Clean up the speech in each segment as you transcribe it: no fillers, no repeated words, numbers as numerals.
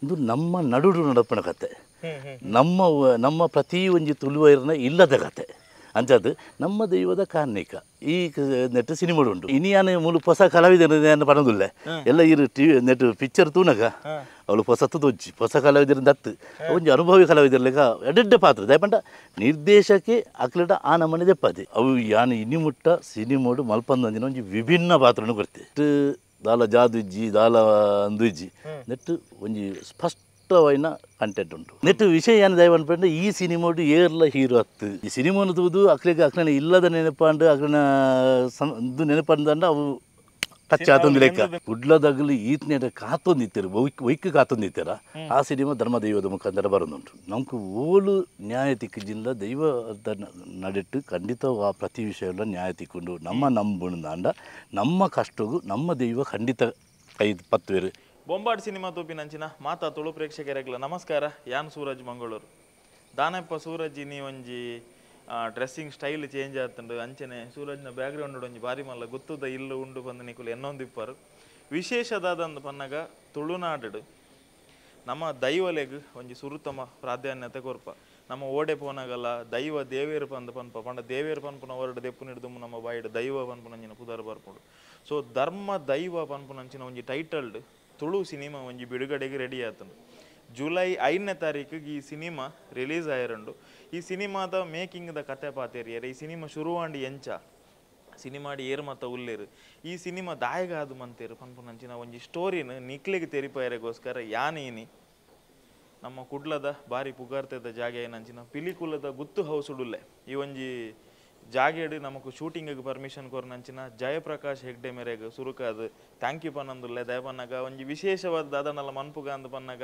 ಇದು ನಮ್ಮ ನಡುಡು ನಡಪನ ಕತೆ, ನಮ್ಮ ನಮ್ಮ ಪ್ರತಿ ಒಂಜಿ ತುಳುವೈರ್ನ ಇಲ್ಲದ ಕತೆ ಅಂಚಾದ ನಮ್ಮ ದೈವದ ಕಾರ್ಣಿಕ ಈ ನೆಟ್ ಸಿನಿಮಾ ಉಂಟು. ಇನಿಯಾನ ಮೂಲು ಹೊಸ ಕಲಾವಿದನ ಪಣದುಲ್ಲೆ ಎಲ್ಲ ಇರು TV net picture ತೂನಗ ಅವಳು ಹೊಸತ್ತು ದೊಜ್ಜಿ ಹೊಸ ಕಲಾವಿದರ ದತ್ತು ಒಂಜಿ ಅನುಭವಿ ಕಲಾವಿದರ್ಲೆಗ ಎಡೆಡ್ಡೆ ಪಾತ್ರ ದಯಪಂಡ ನಿರ್ದೇಶಕ್ಕೆ ಅಕ್ಲಟ ಆ ನಮ್ಮನೆ ದೆಪ್ಪದೆ ಅವು ಯಾನು ಇನಿ ಮುಟ್ಟ ಸಿನಿಮೋಡು ಮಲ್ಪಂದಂಜಿನ ಒಂಜಿ ವಿಭಿನ್ನ ಪಾತ್ರನು ಕೊಡ್ತೆ. ದಾಲ ಜಾದು ಇಜ್ಜಿ ದಾಲ ಅಂದು ಇಜ್ಜಿ ನೆಟ್ ಒಂಜಿ ಸ್ಪಷ್ಟ ಕಂಟೆಂಟ್ ಉಂಟು. ನೆಟ್ ವಿಷಯ ಏನು ದಯವ ಅನ್ಪಂಡ ಈ ಸಿನಿಮೋಡು ಏರ್ಲ ಹೀರೋ ಅತ್ತು ಈ ಸಿನಿಮಾನು ತೂದು ಅಕ್ಲೆಗೆ ಅಕ್ಲನ ಇಲ್ಲದ ನೆನಪಾಂಡು ಅಕ್ಲನ ನೆನಪಂದಂಡ ಅವು ಟಚ್ ಆತೊಂದು ಲೆಕ್ಕ ಕುಡ್ಲದಾಗಲಿ ಈತನೇಟ ಕಾತೊಂದಿತ್ತಾರೆ ಒಯ್ಕ್ ಕಾತೊಂದಿತ್ತರ ಆ ಸಿನಿಮಾ ಧರ್ಮ ದೈವದ ಮುಖಾಂತರ ಬರೋದುಂಟು. ನಮ್ಗೆ ಓಲು ನ್ಯಾಯ ತಿಕ್ಕಿಜಿಲ್ಲ ದೈವ ನಡೆಟ್ಟು ಖಂಡಿತ ಆ ಪ್ರತಿ ವಿಷಯ ನ್ಯಾಯ ತಿಕ್ಕೊಂಡು ನಮ್ಮ ನಂಬುಂದಾಂಡ ನಮ್ಮ ಕಷ್ಟಗೂ ನಮ್ಮ ದೈವ ಖಂಡಿತ ಕೈ ಪತ್ತುವೇರು. ಬೊಂಬಾಟ್ ಸಿನಿಮಾ ತೂಪಿನಂಚಿನ ಮಾತಾ ತುಳು ಪ್ರೇಕ್ಷಕರಿಗೆಲ್ಲ ನಮಸ್ಕಾರ. ಯಾನ್ ಸೂರಜ್ ಮಂಗಳೂರು. ದಾನಪ್ಪ ಸೂರಜ್ ಇನಿ ಒಂಜಿ dressing style change ಆತಂಡು ಅಂಚನೆ ಸೂರಜ್ನ ಬ್ಯಾಕ್ಗ್ರೌಂಡ್ ಒಂಜಿ ಬಾರಿ ಮಲ್ಲ ಗೊತ್ತದ ಇಲ್ಲು ಉಂಡು ಬಂದು ನಿಕುಲು ಎನ್ನೊಂದು ಇಪ್ಪರು. ವಿಶೇಷದಾದಂದು ಪನ್ನಗ ತುಳುನಾಡು ನಮ್ಮ ದೈವಲೆಗ್ ಒಂಜಿ ಸುರುತಮ ಪ್ರಾಧಾನ್ಯತೆ ಕೊರ್ಪ. ನಮ್ಮ ಓಡೆ ಪೋನಾಗಲ್ಲ ದೈವ ದೇವೇರು ಪಂದು ಪನ್ಪ ಪಂಡ ದೇವೇರು ಪನ್ಪುನ ಹೊರಡು ದೆಪ್ಪು ನಿಡ್ದು ನಮ್ಮ ಬಾಯಿಡು ದೈವ ಪನ್ಪುನಂಚಿನ ಪುದರ್ ಬರ್ಪುಂಡು. ಸೊ ಧರ್ಮ ದೈವ ಪನ್ಪುನಂಚಿನ ಒಂಜಿ ಟೈಟಲ್ಡ್ ತುಳು ಸಿನಿಮಾ ಒಂಜಿ ಬಿಡುಗಡೆಗೆ ರೆಡಿ ಆತನು. ಜುಲೈ 5ನೇ ತಾರೀಕಿಗೆ ಈ ಸಿನಿಮಾ ರಿಲೀಸ್ ಆಯಿರಂಡು. ಈ ಸಿನಿಮಾದ ಮೇಕಿಂಗ್ದ ಕತೆ ಪಾತೇರಿಯರೆ, ಈ ಸಿನಿಮಾ ಶುರುವಾಂಡಿ ಎಂಚ ಸಿನಿಮಾಡಿ ಏರು ಮತ್ತ ಉಲ್ಲೇರು, ಈ ಸಿನಿಮಾ ದಾಯಗ ಅದು ಮಂತೇರು ಪನ್ಪುನಂಚಿನ ಒಂಜಿ ಸ್ಟೋರಿನ ನಿಕ್ಲೆಗೆ ತೆರಿಪಾಯರೆಗೋಸ್ಕರ ಯಾನೇನಿ ನಮ್ಮ ಕುಡ್ಲದ ಬಾರಿ ಪುಗಾರ್ತೆದ ಜಾಗೆ ಏನಂಚಿನ ಪಿಲಿಕುಲದ ಗುತ್ತು ಹೌಸುಡುಲ್ಲೆ ಈ ಒಂಜಿ ಜಾಗೆಡು ನಮಕ್ ಶೂಟಿಂಗ್ ಪರ್ಮಿಷನ್ ಕೊರ್ನಂಚಿನ ಜಯಪ್ರಕಾಶ್ ಹೆಗ್ಡೆ ಮೇರೆಗ್ ಸುರುಕಾದು thank you ಪನ್ನಂದುಲ್ಲೆ. ದಯಪನ್ನಾಗ ಒಂಜಿ ವಿಶೇಷವಾದ ದಾದನಲ್ಲ ಮನ್ಪುಗ ಅಂದ್ ಪನ್ನಾಗ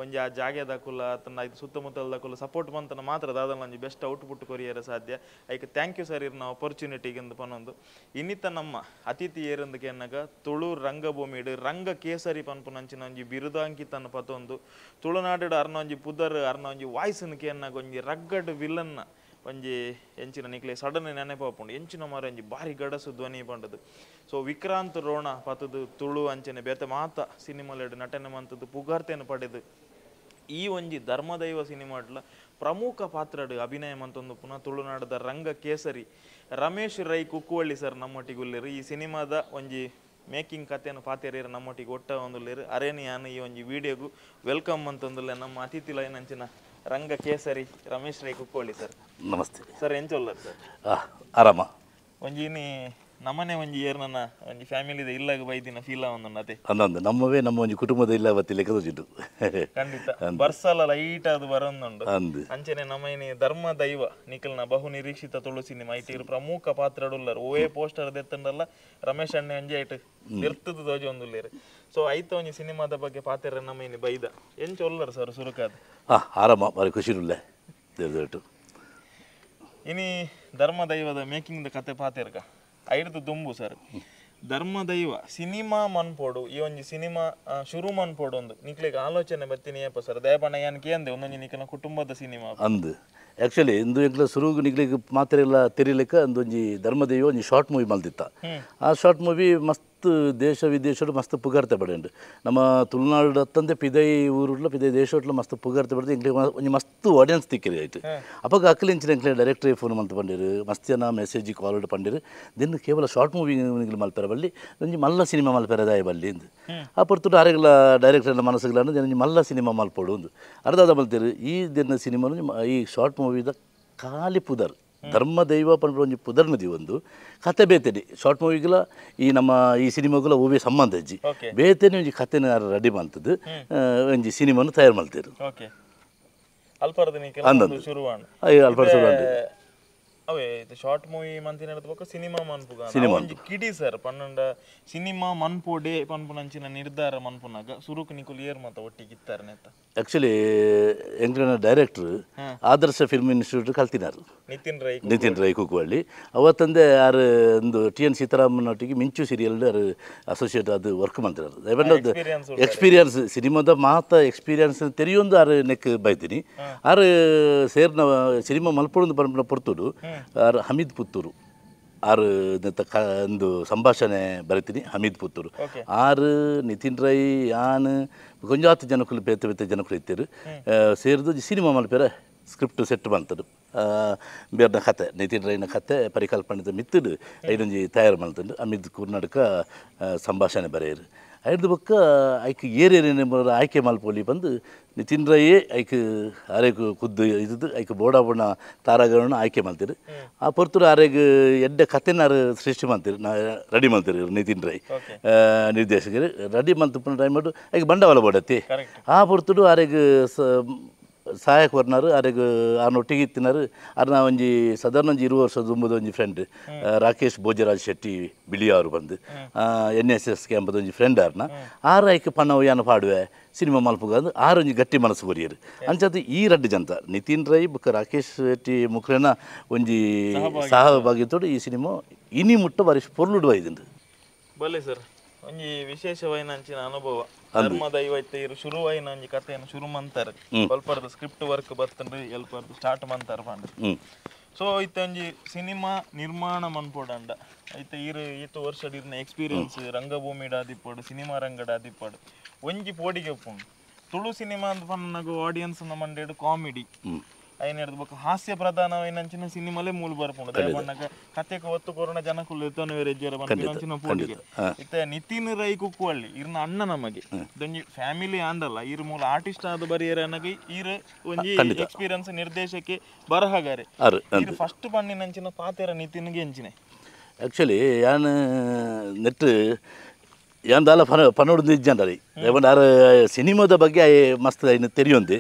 ಒಂಜಿ ಆ ಜಾಗೆ ದಾಕುಲ ತನ್ನ ಐದು ಸುತ್ತಮುತ್ತಲ ದಾಕುಲ ಸಪೋರ್ಟ್ ಮಂತನ ಮಾತ್ರ ದಾದನ ಒಂಜಿ ಬೆಸ್ಟ್ ಔಟ್ಪುಟ್ ಕೊರಿಯರ ಸಾಧ್ಯ. ಐಕ್ thank you sir ಇರ್ನ ಆಪರ್ಚುನಿಟಿಗೆ ಅಂದ್ ಪನ್ನೊಂದು. ಇನ್ನಿತ ನಮ್ಮ ಅತಿಥಿ ಏರಂದಕ್ಕೆ ಎನ್ನಾಗ ತುಳು ರಂಗಭೂಮಿಡು ರಂಗ ಕೇಸರಿ ಪನ್ಪುನಂಚಿನ ಒಂಜಿ ಬಿರುದಾಂಕಿತನ ಪತೊಂದು ತುಳುನಾಡು ಅರ್ನ ಒಂಜಿ ಪುದರ್ ಅರ್ನ ಒಂಜಿ ವಾಯ್ಸ್ನ ಕೇನ್ನಾಗ ಒಂಜಿ ರಗ್ಗಡ್ ವಿಲನ್ನ ಒಂಜಿ ಎಂಚಿನ ನಿಕ್ಲೆ ಸಡನ್ ನೆನಪಾಪುಂಡು ಎಂಚಿನ ಮಾರ ಒಂಜಿ ಬಾರಿ ಗಡಸು ಧ್ವನಿ ಪಂಡದು. ಸೊ ವಿಕ್ರಾಂತ್ ರೋಣ ಪತದು ತುಳು ಅಂಚನೆ ಬೇತೆ ಮಾತ ಸಿನಿಮಾಲೆಡು ನಟನೆ ಮಂತದ್ದು ಪುಗಾರ್ತೆಯನ್ನು ಪಡೆದು ಈ ಒಂಜಿ ಧರ್ಮದೈವ ಸಿನಿಮಾಡ್ಲ ಪ್ರಮುಖ ಪಾತ್ರಡು ಅಭಿನಯ ಮಂತೊಂದು ಪುನಃ ತುಳುನಾಡದ ರಂಗ ಕೇಸರಿ ರಮೇಶ್ ರೈ ಕುಕ್ಕುವಳ್ಳಿ ಸರ್ ನಮ್ಮೊಟ್ಟಿಗೆ ಉಲ್ಲೇರು. ಈ ಸಿನಿಮಾದ ಒಂಜಿ ಮೇಕಿಂಗ್ ಕಥೆಯನ್ನು ಪಾತೇರಿಯರು ನಮ್ಮೊಟ್ಟಿಗೆ ಒಟ್ಟ ಒಂದುಲ್ಲೇರು. ಅರೇನಿಯಾನು ಈ ಒಂಜಿ ವಿಡಿಯೋಗು welcome ಅಂತಂದುಲ್ಲೆ ನಮ್ಮ ಅತಿಥಿ ಲೈನ್ ಅಂಚಿನ ರಂಗ ಕೇಸರಿ ರಮೇಶ್ ರೈ ಕುಕ್ಕೋಳಿ ಸರ್. ನಮಸ್ತೆ ಸರ್, ಎಂಚೊಲ್ಲರ್ ಸರ್? ಆರಾಮ. ಒಂಜಿ ಇನಿ ನಮ್ಮನೆ ಒಂಜಿ ಏರ್ ನನ್ನ ಒಂಜಿ ಫ್ಯಾಮಿಲಿದ ಇಲ್ಲಾಗ ಬೈದಿನ ಫೀಲ್ ಆವೊಂದುಂಡು. ಅದೇ ಅಂದಂದು ನಮ್ಮವೇ ನಮ್ಮ ಒಂಜಿ ಕುಟುಂಬದ ಇಲ್ಲ ಬತ್ತಿ ಲೆಕ್ಕದೊಂಜಿಡು ಖಂಡಿತ ಬರ್ಸಲ ಲೈಟ್ ಅದು ಬರೊಂದುಂಡು. ಅಂಚನೆ ನಮ್ಮ ಇನಿ ಧರ್ಮ ದೈವ ನಿಖಲ್ನ ಬಹು ನಿರೀಕ್ಷಿತ ತುಳು ಸಿನಿಮಾ ಐಟಿರು ಪ್ರಮುಖ ಪಾತ್ರಡುಲ್ಲರು. ಓಯೇ ಪೋಸ್ಟರ್ ದೆತ್ತಂಡಲ್ಲ ರಮೇಶ್ ಅಣ್ಣೆ ಒಂಜಿ ಐಟ್ ಇರ್ತದ ತೋಜಿ ಒಂದುಲ್ಲೇರು. ಸೊ ಐತ ಒಂಜಿ ಸಿನಿಮಾದ ಬಗ್ಗೆ ಪಾತ್ರ ನಮ್ಮ ಇನಿ ಬೈದ ಎಂಚೊಲ್ಲರು ಸರ್ ಸುರುಕಾದ? ಆರಾಮ, ಬಾರಿ ಖುಷಿ ಉಲ್ಲೆ ದೇವ್ರದೊಟ್ಟು. ಇನಿ ಧರ್ಮ ದೈವದ ಮೇಕಿಂಗ್ the ಕತೆ ಪಾತೆರ್ಗ ಐಡ್ದು ದುಂಬು ಸರ್ ಧರ್ಮದೈವ ಸಿನಿಮಾ ಮನ್ಪೋಡು ಈ ಒಂಜಿ ಸಿನಿಮಾ ಶುರು ಮನ್ಪೋಡು ಒಂದು ನಿಕ್ಲೆಗ್ ಆಲೋಚನೆ ಬತ್ತೀನಿ ಅಪ್ಪ ಸರ್ ದಯಪಣ್ಣ ಏನ್ ಕೇಂದೆ ಒಂದೊಂಜಿ ನಿಕ್ಲ ಕುಟುಂಬದ ಸಿನಿಮಾ ಅಂದು. ಆ್ಯಕ್ಚುಲಿ ಇಂದು ಎಂಕ್ಲ ಸುರುಗು ನಿಕ್ಲೆಗ್ ಮಾತ್ರ ಎಲ್ಲ ತೆರಿಲಿಕ್ಕ ಒಂದೊಂಜಿ ಧರ್ಮದೈವ ಒಂಜಿ ಶಾರ್ಟ್ ಮೂವಿ ಮಲ್ದಿತ್ತ. ಆ ಶಾರ್ಟ್ ಮೂವಿ ಮಸ್ತ್ ದೇಶ ವಿದೇಶಡು ಮಸ್ತ್ ಪುಗಾರ್ತೆ ಪಡೆಂಡು. ನಮ್ಮ ತುಳುನಾಡು ಅತ್ತಂದೆ ಪಿದೈ ಊರುಡ್ಲ ಪಿದೈ ದೇಶಟ್ಲ ಮಸ್ತ್ ಪುಗಾರ್ತೆ ಪಡೆದು ಎಂಕ್ಲೆ ಒಂಜಿ ಮಸ್ತ್ ಆಡಿಯನ್ಸ್ ತಿಕ್ಕಿರಿ ಆಯ್ತು. ಅಪ್ಪಗ ಅಕ್ಲೆಂಚಿನ ಎಂಕ್ಲೆ ಡೈರೆಕ್ಟ್ರಿ ಫೋನ್ ಮಂತ್ ಪಂಡಿರು ಮಸ್ತ್ ಜನ ಮೆಸೇಜ್ ಕಾಲ್ ಪಂಡಿರು ದಿನ ಕೇವಲ ಶಾರ್ಟ್ ಮೂವಿ ನಿಕ್ಲೆ ಮಲ್ಪೆರ ಬಲ್ಲಿ ಒಂಜಿ ಮಲ್ಲ ಸಿನಿಮಾ ಮಲ್ಪೆರ ದಾಯ ಬಲ್ಲಿ ಇಂದು. ಆ ಪೊರ್ತುಡು ಅರೆಗ್ಲ ಡೈರೆಕ್ಟರ್ನ ಮನಸ್ಸುಗಳನ್ನ ಒಂಜಿ ಮಲ್ಲ ಸಿನಿಮಾ ಮಲ್ಪೋಡು ಒಂದು ಅರ್ಧಾದ ಮಲ್ತೇರು. ಈ ದಿನ ಸಿನಿಮಾ ಈ ಶಾರ್ಟ್ ಮೂವಿದ ಖಾಲಿ ಪುದರ್ ಧರ್ಮ ದೈವ ಪನ್ಪುನ ಒಂಜಿ ಪುದರ್ನದಿ ಒಂದು ಕತೆ ಬೇತೆನೆ ಶಾರ್ಟ್ ಮೂವಿಗಳ ಈ ನಮ್ಮ ಈ ಸಿನಿಮಾಗಳ ಓವೇ ಸಂಬಂಧ ಇಜ್ಜಿ ಬೇತೆನೆ ಒಂಜಿ ಕತೆನ ರೆಡಿ ಮಲ್ತದ್ದು ಒಂಜಿ ಸಿನಿಮಾನು ತಯಾರು ಮಲ್ತೇರು. ಅವೇ ಶಾರ್ಟ್ ಮೂವಿ ಮಂತಿನ ಬೊಕ್ಕ ಸಿನಿಮಾ ಮನ್ಪುಗ ಒಂಜಿ ಕಿಡಿ ಸರ್ ಪನ್ನಂಡ ಸಿನಿಮಾ ಮನ್ಪೋಡೆ ಪನ್ಪುನಂಚಿನ ನಿರ್ಧಾರ ಮನ್ಪುನಾಗ ಸುರುಕು ನಿಕುಲು ಏರ್ ಮತ ಒಟ್ಟಿಗೆ ಇತ್ತಾರೆ ನೆತ್ತ? ಆಕ್ಚುಲಿ ಎಂಕ್ಲೆನ ಡೈರೆಕ್ಟರ್ ಆದರ್ಶ ಫಿಲ್ಮ್ ಇನ್ಸ್ಟಿಟ್ಯೂಟ್ ಕಲ್ತಿನಾರು ನಿತಿನ್ ರೈ ಕುಕ್ಕುವಳ್ಳಿ. ಅವತ್ತಂದೆ ಆರು ಒಂದು ಟಿ ಎನ್ ಸೀತಾರಾಮನೊಟ್ಟಿಗೆ ಮಿಂಚು ಸೀರಿಯಲ್ ಆರು ಅಸೋಸಿಯೇಟ್ ಅದು ವರ್ಕ್ ಮಾಡ್ತಿರೋರು. ಎಕ್ಸ್ಪೀರಿಯನ್ಸ್ ಸಿನಿಮಾದ ಮಾತ ಎಕ್ಸ್ಪೀರಿಯನ್ಸ್ ತೆರಿಯೊಂದು ಆರು ನೆಕ್ ಬೈತೀನಿ. ಆರು ಸೇರ್ನ ಸಿನಿಮಾ ಮಲ್ಪೊಂದು ಪನ್ಪುನ ಪೊರ್ತುಡು ಆರು ಹಮೀದ್ ಪುತ್ತೂರು ಆರು ಒಂದು ಸಂಭಾಷಣೆ ಬರೀತೀನಿ ಹಮೀದ್ ಪುತ್ತೂರು ಆರು ನಿತಿನ್ ರೈ ಯಾನ್ ಕೊಂಜಾತ್ ಜನಕುಲು ಬೇತೆ ಬೇತೆ ಜನಕುಲು ಇತ್ತೀರು ಸೇರಿದು ಸಿನಿಮಾ ಮಲ್ಪೆರೆ ಸ್ಕ್ರಿಪ್ಟ್ ಸೆಟ್ ಬಂತದು ಬೇರ್ನ ಕತೆ ನಿತಿನ್ ರೈನ ಕತೆ ಪರಿಕಲ್ಪನೆದ ಮಿತ್ತುಡು ಐದೊಂಜಿ ತಯಾರು ಮಲ್ತಂಡು ಅಮಿದ್ ಕುರ್ನಾಟಕ ಸಂಭಾಷಣೆ ಬರೆಯರು ಐದು ಬೊಕ್ಕ ಐಕ್ ಏರೇನೇ ಆಯ್ಕೆ ಮಲ್ಪೊಲಿ ಬಂದು ನಿತಿನ್ ರೈಯೇ ಐಕ್ ಆರೇಗ್ ಖುದ್ದು ಇದ್ದು ಐಕ್ ಬೋಡಾಬಣ್ಣ ತಾರಾಗರನ್ನು ಆಯ್ಕೆ ಮಾಡ್ತೀರಿ ಆ ಪೊರ್ತುರು ಆರೇಗ್ ಎಡ್ಡೆ ಕತೆನಾರು ಸೃಷ್ಟಿ ಮಾಡ್ತೀರಿ ನಾ ರೆಡಿ ಮಾಡ್ತೀರಿ ನಿತಿನ್ ರೈ ನಿರ್ದೇಶಕರು ರೆಡಿ ಮಂತ್ ಟೈಮ್ ಐಕ್ ಬಂಡವಾಳ ಬೋಡತ್ತಿ ಆ ಪೊರ್ತುಡು ಆರೇಗ್ ಸಹಾಯಕ ವರ್ನಾರು ಆರೇಗ್ ಆರ್ನ ಒಟ್ಟಿಗೆ ಇತ್ತಿನಾರು ಆರ್ನ ಒಂಜಿ ಸಾಧಾರಣ ಒಂಜಿ 20 ವರ್ಷದ ದುಂಬುದ ಒಂಜಿ ಫ್ರೆಂಡ್ ರಾಕೇಶ್ ಭೋಜರಾಜ್ ಶೆಟ್ಟಿ ಬಿಳಿಯಾರು ಬಂದು N S S ಕ್ಯಾಂಪದ ಒಂಜಿ ಫ್ರೆಂಡ್ ಆರ್ನ ಆರು ಐಕ್ ಪಣವು ಯಾನ ಪಾಡುವೆ ಸಿನಿಮಾ ಮಲ್ಪುಗ ಅಂದ್ ಆರು ಒಂಜಿ ಗಟ್ಟಿ ಮನಸ್ಸು ಕೊರಿಯರು ಅಂಚಾದ ಈ ರಡ್ಡು ಜನತ ನಿತಿನ್ ರೈ ಬೊಕ್ಕ ರಾಕೇಶ್ ಶೆಟ್ಟಿ ಮುಖರೇನ ಒಂಜಿ ಸಹಭಾಗಿತ್ತೋಡು ಈ ಸಿನಿಮಾ ಇನಿ ಮುಟ್ಟ ಬಾರಿ ಪೊರ್ಲುಡು ಐದುಂಡು. ಬಲ್ಲೆ ಸರ್ ಒಂಜಿ ವಿಶೇಷವಾಯಿನ ಅಂಚಿನ ಅನುಭವ ಧರ್ಮದ ಐವತ್ತೈದು ಶುರುವಾಯಿನ ಒಂಜಿ ಕಥೆಯನ್ನು ಶುರು ಮಂತಾರೆ ಅಲ್ಪರ್ದ ಸ್ಕ್ರಿಪ್ಟ್ ವರ್ಕ್ ಬರ್ತಂಡ್ರಿ ಎಲ್ಪರ್ದು ಸ್ಟಾರ್ಟ್ ಮಂತಾರೆ ಪಂಡ್ರಿ. ಸೊ ಇತ್ತ ಒಂಜಿ ಸಿನಿಮಾ ನಿರ್ಮಾಣ ಮನ್ಪೋಡಂಡ ಐತೆ ಈರು ಈತ ವರ್ಷ ಇರ್ನ ಎಕ್ಸ್ಪೀರಿಯನ್ಸ್ ರಂಗಭೂಮಿ ಆದಿಪ್ಪಡು ಸಿನಿಮಾ ರಂಗಡ ಆದಿಪ್ಪಡು ಒಂಜಿ ಪೋಡಿಗೆ ಉಪ್ಪುಂಡು ತುಳು ಸಿನಿಮಾ ಅಂತ ಪನ್ನಗ ಆಡಿಯನ್ಸ್ ಮಂಡೇಡು ಕಾಮಿಡಿ ಐನ ಬೊಕ್ಕ ಹಾಸ್ಯ ಪ್ರಧಾನವಾಯಿನಂಚಿನ ಸಿನಿಮಾಲೇ ಮೂಲ ಬರ್ಪುಂಡು ದಯಪಣ್ಣಗ ಕತೆಕ್ ಒತ್ತು ಕೊರೋನ ಜನಕುಲು ಎತ್ತೊನವೇರು ಎಜ್ಜೆರ ಪನ್ಪಿನಂಚಿನ ಪೋಡಿಗೆ. ಇತ್ತೆ ನಿತಿನ್ ರೈ ಕುಕ್ಕುವಳ್ಳಿ ಇರ್ನ ಅಣ್ಣ ನಮಗೆ ಇದೊಂಜಿ ಫ್ಯಾಮಿಲಿ ಆಂಡಲ್ಲ ಇರ್ ಮೂಲ ಆರ್ಟಿಸ್ಟ್ ಆದ ಬರಿಯರ ಅನಗ ಇರ್ ಒಂಜಿ ಎಕ್ಸ್ಪೀರಿಯನ್ಸ್ ನಿರ್ದೇಶಕ್ಕೆ ಬರಹಗಾರೆ ಇರ್ ಫಸ್ಟ್ ಪನ್ನಿನಂಚಿನ ಪಾತೆರ ನಿತಿನ್ಗೆ ಎಂಚಿನೆ. ಆಕ್ಚುಲಿ ಯಾನ್ ನೆಟ್ ಯಾನ್ ದಾಲ ಪನೋಡು ನಿಜ್ಜಂಡರಿ ದಯಪಂಡ ಆರ್ ಸಿನಿಮಾದ ಬಗ್ಗೆ ಆಯೆ ಮಸ್ತ್ ಐನ ತೆರಿಯೊಂದು